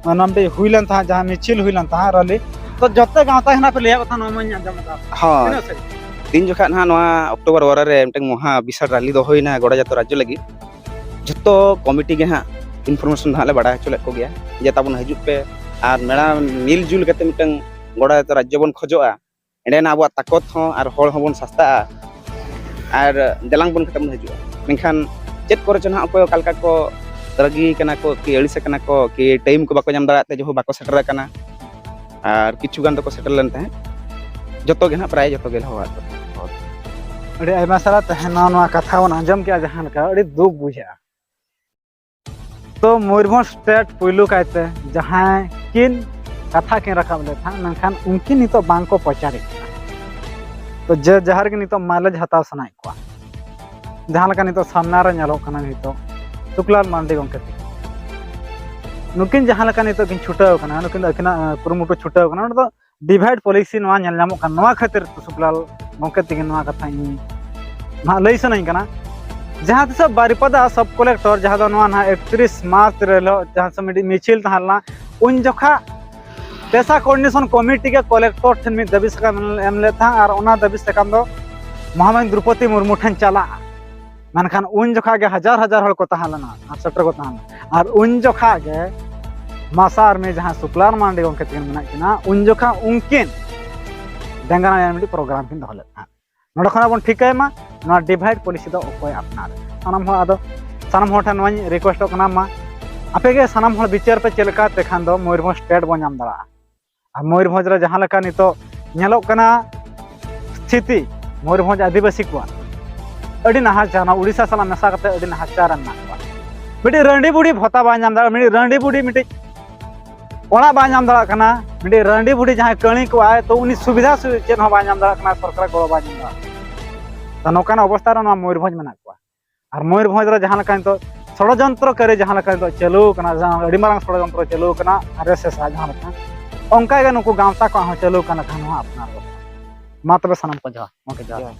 ᱱᱚᱣᱟ ᱢᱤᱫᱴᱮᱡ ᱦᱩᱭ ᱞᱮᱱ ᱛᱟᱦᱮᱸᱫ, ᱡᱟᱦᱟᱸ ᱢᱤᱪᱷᱤᱞ ᱦᱩᱭ ᱞᱮᱱ ᱛᱟᱦᱮᱸᱫ ᱨᱟᱞᱤ, ᱛᱚ ᱡᱚᱛᱚ ᱜᱟᱶᱛᱟ ᱜᱮ ᱱᱟᱦᱟᱜ ᱯᱮ ᱞᱟᱹᱭᱟᱫ ᱠᱚ ᱛᱟᱦᱮᱸᱫ, ᱱᱚᱣᱟ ᱢᱟᱧ ᱟᱸᱡᱚᱢ ᱟᱠᱟᱫ᱾ ᱦᱳᱭ᱾ ᱛᱤᱱᱟᱹᱜ ᱥᱟᱹᱨᱤ? ᱛᱤᱱ ᱡᱚᱠᱷᱟᱜ ᱱᱟᱦᱟᱜ ᱱᱚᱣᱟ ᱚᱠᱴᱳᱵᱚᱨ ᱵᱟᱨᱚ ᱨᱮ ᱢᱤᱫᱴᱟᱝ ᱢᱚᱦᱟ ᱵᱤᱥᱟᱞ ᱨᱟᱞᱤ ᱫᱚᱦᱚ ᱦᱩᱭᱱᱟ ᱜᱚᱰᱟ ᱡᱟᱛᱚ ᱨᱟᱡᱽᱡᱚ ᱞᱟᱹᱜᱤᱫ, ᱡᱷᱚᱛᱚ ᱠᱚᱢᱤᱴᱤ ᱜᱮ ᱦᱟᱸᱜ ᱤᱱᱯᱷᱚᱨᱢᱮᱥᱚᱱ ᱫᱚ ᱦᱟᱸᱜ ᱞᱮ ᱵᱟᱲᱟᱭ ᱦᱚᱪᱚ ᱞᱮᱫ ᱠᱚᱜᱮᱭᱟ ᱡᱮ ᱛᱟᱵᱚᱱ ᱦᱤᱡᱩᱜ ᱯᱮ ᱟᱨ ᱢᱮᱲᱟ ᱢᱤᱞ ᱡᱩᱞ ᱠᱟᱛᱮ ᱢᱤᱫᱴᱟᱝ ᱜᱚᱲᱟ ᱨᱟᱡᱽᱡᱚ ᱵᱚᱱ ᱠᱷᱚᱡᱚᱜᱼᱟ, ᱮᱸᱰᱮᱱᱟᱜ ᱟᱵᱚᱣᱟᱜ ᱛᱟᱠᱚᱛ ᱦᱚᱸ ᱟᱨ ᱦᱚᱲ ᱦᱚᱸᱵᱚᱱ ᱥᱟᱥᱛᱟᱜᱼᱟ ᱟᱨ ᱫᱮᱞᱟᱝ ᱵᱚᱱ ᱠᱟᱛᱮ ᱵᱚᱱ ᱦᱤᱡᱩᱜᱼᱟ᱾ ᱢᱮᱱᱠᱷᱟᱱ ᱪᱮᱫ ᱠᱚᱨᱮ ᱪᱚ ᱱᱟᱦᱟᱜ ᱚᱠᱚᱭ ᱚᱠᱟ ᱞᱮᱠᱟ ᱠᱚ ᱨᱟᱹᱜᱤ ᱠᱟᱱᱟ ᱠᱚ, ᱠᱤ ᱟᱹᱲᱤᱥ ᱟᱠᱟᱱᱟ ᱠᱚ, ᱠᱤ ᱴᱟᱭᱤᱢ ᱠᱚ ᱵᱟᱠᱚ ᱧᱟᱢ ᱫᱟᱲᱮᱭᱟᱜ ᱛᱮ ᱡᱮᱦᱳ ᱵᱟᱠᱚ ᱥᱮᱴᱮᱨ ᱟᱠᱟᱱᱟ᱾ ᱟᱨ ᱠᱤᱪᱷᱩ ᱜᱟᱱ ᱫᱚᱠᱚ ᱥᱮᱴᱮᱨ ᱞᱮᱱ ᱛᱟᱦᱮᱸᱫ, ᱡᱚᱛᱚ ᱜᱮ ᱱᱟᱦᱟᱜ ᱯᱨᱟᱭ ᱡᱚᱛᱚ ᱜᱮ ᱦᱚᱦᱚᱣᱟᱫ ᱠᱚ ᱛᱟᱦᱮᱸᱫ᱾ ᱟᱹᱰᱤ ᱟᱭᱢᱟ ᱥᱟᱨᱦᱟᱣ᱾ ᱛᱮᱦᱮᱧ ᱱᱚᱣᱟ, ᱱᱚᱣᱟ ᱠᱟᱛᱷᱟ ᱵᱚᱱ ᱟᱸᱡᱚᱢ ᱠᱮᱜᱼᱟ, ᱡᱟᱦᱟᱸ ᱞᱮᱠᱟ ᱟᱹᱰᱤ ᱫᱩᱠ ᱵᱩᱡᱷᱟᱹᱜᱼᱟ᱾ ᱛᱚ ᱢᱚᱭᱩᱨᱵᱷᱚᱸᱡᱽ ᱥᱴᱮᱴ ᱯᱩᱭᱞᱩ ᱠᱟᱭᱛᱮ ᱡᱟᱦᱟᱸᱭ ᱠᱤᱱ ᱠᱟᱛᱷᱟ ᱠᱤᱱ ᱨᱟᱠᱟᱵ ᱞᱮᱫ ᱛᱟᱦᱮᱸᱫ, ᱢᱮᱱᱠᱷᱟᱱ ᱩᱱᱠᱤᱱ ᱱᱤᱛᱚᱜ ᱵᱟᱝ ᱠᱚ ᱯᱨᱚᱪᱟᱨᱮᱫ ᱠᱟᱱᱟ᱾ ᱛᱚ ᱡᱮ ᱡᱟᱦᱟᱸ ᱨᱮᱜᱮ ᱱᱤᱛᱚᱜ ᱢᱟᱭᱞᱮᱡᱽ ᱦᱟᱛᱟᱣ ᱥᱟᱱᱟᱭᱮᱫ ᱠᱚᱣᱟ, ᱡᱟᱦᱟᱸ ᱞᱮᱠᱟ ᱱᱤᱛᱚᱜ ᱥᱟᱢᱱᱟ ᱨᱮ ᱧᱮᱞᱚᱜ ᱠᱟᱱᱟ, ᱱᱤᱛᱚᱜ ᱥᱩᱠᱞᱟᱞ ᱢᱟᱨᱰᱤ ᱜᱚᱢᱠᱮ ᱛᱤᱠᱤᱱ, ᱱᱩᱠᱤᱱ ᱡᱟᱦᱟᱸ ᱞᱮᱠᱟ ᱱᱤᱛᱚᱜ ᱠᱤᱱ ᱪᱷᱩᱴᱟᱹᱣ ᱠᱟᱱᱟ, ᱱᱩᱠᱤᱱ ᱫᱚ ᱟᱹᱠᱤᱱᱟᱜ, ᱟᱸ, ᱠᱩᱨᱩᱢᱩᱴᱩ ᱪᱷᱩᱴᱟᱹᱣ ᱠᱟᱱᱟ, ᱚᱸᱰᱮ ᱫᱚ ᱰᱤᱵᱷᱟᱭᱤᱰ ᱯᱚᱞᱤᱥᱤ ᱱᱚᱣᱟ ᱧᱮᱞ ᱧᱟᱢᱚᱜ ᱠᱟᱱᱟ᱾ ᱱᱚᱣᱟ ᱠᱷᱟᱹᱛᱤᱨ ᱛᱮ ᱥᱩᱠᱞᱟᱞ ᱜᱚᱢᱠᱮ ᱛᱤᱠᱤᱱ ᱱᱚᱣᱟ ᱠᱟᱛᱷᱟ ᱤᱧ ᱱᱟᱦᱟᱜ ᱞᱟᱹᱭ ᱥᱟᱱᱟᱧ ᱠᱟᱱᱟ᱾ ᱡᱟᱦᱟᱸ ᱛᱤᱥᱚᱜ ᱵᱟᱨᱤᱯᱟᱫᱟ ᱥᱟᱵ ᱠᱚᱞᱮᱠᱴᱚᱨ, ᱡᱟᱦᱟᱸ ᱫᱚ ᱱᱚᱣᱟ ᱱᱟᱦᱟᱜ ᱮᱠᱛᱨᱤᱥ ᱢᱟᱨᱪ ᱨᱮ ᱦᱤᱞᱳᱜ ᱡᱟᱦᱟᱸ ᱥᱮᱫ ᱢᱤᱫᱴᱤᱡ ᱢᱤᱪᱷᱤᱞ ᱛᱟᱦᱮᱸ ᱞᱮᱱᱟ, ᱩᱱ ᱡᱚᱠᱷᱟ ᱯᱮᱥᱟ ᱠᱳᱚᱨᱰᱤᱱᱮᱥᱚᱱ ᱠᱚᱢᱤᱴᱤ ᱜᱮ ᱠᱚᱞᱮᱠᱴᱚᱨ ᱴᱷᱮᱱ ᱢᱤᱫ ᱫᱟᱹᱵᱤ ᱥᱟᱠᱟᱢ ᱮᱢ ᱞᱮᱫ ᱛᱟᱦᱮᱸᱫ ᱟᱨ ᱚᱱᱟ ᱫᱟᱹᱵᱤ ᱥᱟᱠᱟᱢ ᱫᱚ ᱢᱚᱦᱟᱢᱟᱭᱤ ᱫᱨᱚᱯᱚᱫᱤ ᱢᱩᱨᱢᱩ ᱴᱷᱮᱱ ᱪᱟᱞᱟᱜᱼᱟ᱾ ᱢᱮᱱᱠᱷᱟᱱ ᱩᱱ ᱡᱚᱠᱷᱟ ᱜᱮ ᱦᱟᱡᱟᱨ ᱦᱟᱡᱟᱨ ᱦᱚᱲ ᱠᱚ ᱛᱟᱦᱮᱸ ᱞᱮᱱᱟ ᱟᱨ ᱥᱮᱴᱮᱨ ᱠᱚ ᱛᱟᱦᱮᱸ ᱞᱮᱱᱟ᱾ ᱟᱨ ᱩᱱ ᱡᱚᱠᱷᱟ ᱜᱮ ᱢᱟᱥᱟ ᱟᱨᱢᱤ ᱡᱟᱦᱟᱸ ᱥᱩᱠᱞᱟᱞ ᱢᱟᱨᱰᱤ ᱜᱚᱢᱠᱮ ᱛᱟᱹᱠᱤᱱ ᱢᱮᱱᱟᱜ ᱠᱤᱱᱟ, ᱩᱱ ᱡᱚᱠᱷᱟ ᱩᱱᱠᱤᱱ ᱰᱮᱝᱜᱟᱱᱟᱭᱟ ᱢᱤᱫᱴᱤᱡ ᱯᱨᱳᱜᱨᱟᱢ ᱠᱤᱱ ᱫᱚᱦᱚ ᱞᱮᱫ ᱛᱟᱦᱮᱸᱫ᱾ ᱱᱚᱰᱮ ᱠᱷᱚᱱᱟᱜ ᱵᱚᱱ ᱴᱷᱤᱠᱟᱹᱭ ᱢᱟ ᱱᱚᱣᱟ ᱰᱤᱵᱷᱟᱭᱤᱰ ᱯᱚᱞᱤᱥᱤ ᱫᱚ ᱚᱠᱚᱭ ᱟᱯᱱᱟᱨ᱾ ᱥᱟᱱᱟᱢ ᱦᱚᱲ ᱟᱫᱚ, ᱥᱟᱱᱟᱢ ᱦᱚᱲ ᱴᱷᱮᱱ ᱱᱚᱣᱟᱧ ᱨᱤᱠᱩᱭᱮᱥᱴᱚᱜ ᱠᱟᱱᱟ, ᱢᱟ ᱟᱯᱮ ᱜᱮ ᱥᱟᱱᱟᱢ ᱦᱚᱲ ᱵᱤᱪᱟᱹᱨ ᱯᱮ ᱪᱮᱫ ᱞᱮᱠᱟ ᱛᱮᱠᱷᱟᱱ ᱫᱚ ᱢᱚᱭᱩᱨᱵᱷᱚᱸᱡᱽ ᱥᱴᱮᱴ ᱵᱚᱱ ᱧᱟᱢ ᱫᱟᱲᱮᱭᱟᱜᱼᱟ᱾ ᱟᱨ ᱢᱚᱭᱩᱨᱵᱷᱚᱸᱡᱽ ᱨᱮ ᱡᱟᱦᱟᱸ ᱞᱮᱠᱟ ᱱᱤᱛᱚᱜ ᱧᱮᱞᱚᱜ ᱠᱟᱱᱟ ᱥᱛᱷᱤᱛᱤ, ᱢᱚᱭᱩᱨᱵᱷᱚᱸᱡᱽ ᱟᱹᱫᱤᱵᱟᱹᱥᱤ ᱠᱚᱣᱟᱜ ᱟᱹᱰᱤ ᱱᱟᱦᱟᱪᱟᱨ, ᱱᱚᱣᱟ ᱩᱲᱤᱥᱥᱟ ᱥᱟᱞᱟᱜ ᱢᱮᱥᱟ ᱠᱟᱛᱮ ᱟᱹᱰᱤ ᱱᱟᱦᱟᱪᱟᱨ ᱨᱮ ᱢᱮᱱᱟᱜ ᱠᱚᱣᱟ᱾ ᱢᱤᱫᱴᱤᱡ ᱨᱟᱺᱰᱤ ᱵᱩᱲᱦᱤ ᱵᱷᱚᱛᱟ ᱵᱟᱭ ᱧᱟᱢ ᱫᱟᱲᱮᱭᱟᱜᱼᱟ, ᱢᱤᱫᱴᱤᱡ ᱨᱟᱺᱰᱤ ᱵᱩᱲᱦᱤ ᱢᱤᱫᱴᱤᱡ ᱚᱲᱟᱜ ᱵᱟᱭ ᱧᱟᱢ ᱫᱟᱲᱮᱭᱟᱜ ᱠᱟᱱᱟ, ᱢᱤᱫᱴᱤᱡ ᱨᱟᱺᱰᱤ ᱵᱩᱲᱦᱤ ᱡᱟᱦᱟᱸᱭ ᱠᱟᱹᱬᱤ ᱠᱚᱣᱟᱭ, ᱛᱚ ᱩᱱᱤ ᱥᱩᱵᱤᱫᱷᱟ ᱥᱩ-, ᱪᱮᱫ ᱦᱚᱸ ᱵᱟᱭ ᱧᱟᱢ ᱫᱟᱲᱮᱭᱟᱜ ᱠᱟᱱᱟ, ᱥᱚᱨᱠᱟᱨᱟᱜ ᱜᱚᱲᱚ ᱵᱟᱭ ᱧᱟᱢ ᱫᱟᱲᱮᱭᱟᱜ ᱠᱟᱱᱟ᱾ ᱛᱚ ᱱᱚᱝᱠᱟᱱ ᱚᱵᱚᱥᱛᱷᱟ ᱨᱮ ᱱᱚᱣᱟ ᱢᱚᱭᱩᱨᱵᱷᱚᱸᱡᱽ ᱢᱮᱱᱟᱜ ᱠᱚᱣᱟ᱾ ᱟᱨ ᱢᱚᱭᱩᱨᱵᱷᱚᱸᱡᱽ ᱨᱮ ᱡᱟᱦᱟᱸ ᱞᱮᱠᱟ ᱱᱤᱛᱚᱜ ᱥᱚᱲᱚᱡᱚᱱᱛᱨᱚ ᱠᱟᱹᱨᱤ ᱡᱟᱦᱟᱸ ᱞᱮᱠᱟ ᱱᱤᱛᱚᱜ ᱪᱟᱹᱞᱩ ᱠᱟᱱᱟ, ᱡᱟᱦᱟᱸ ᱟᱹᱰᱤ ᱢᱟᱨᱟᱝ ᱥᱚᱲᱚᱡᱚᱱᱛᱨᱚ ᱪᱟᱹᱞᱩ ᱠᱟᱱᱟ ᱟᱨ ᱮᱥ ᱮᱥ ᱟᱜ ᱡᱟᱦᱟᱸ ᱞᱮᱠᱟ, ᱚᱱᱠᱟ ᱜᱮ ᱱᱩᱠᱩ ᱜᱟᱶᱛᱟ ᱠᱚᱣᱟᱜ ᱦᱚᱸ ᱪᱟᱹᱞᱩ ᱠᱟᱱᱟ ᱠᱷᱟᱱ ᱱᱚᱣᱟ ᱟᱯᱱᱟᱨ ᱠᱚ᱾ ᱢᱟ ᱛᱚᱵᱮ ᱥᱟᱱᱟᱢ ᱠᱚ ᱡᱚᱦᱟᱨ, ᱜᱚᱢᱠᱮ ᱡᱚᱦᱟᱨ᱾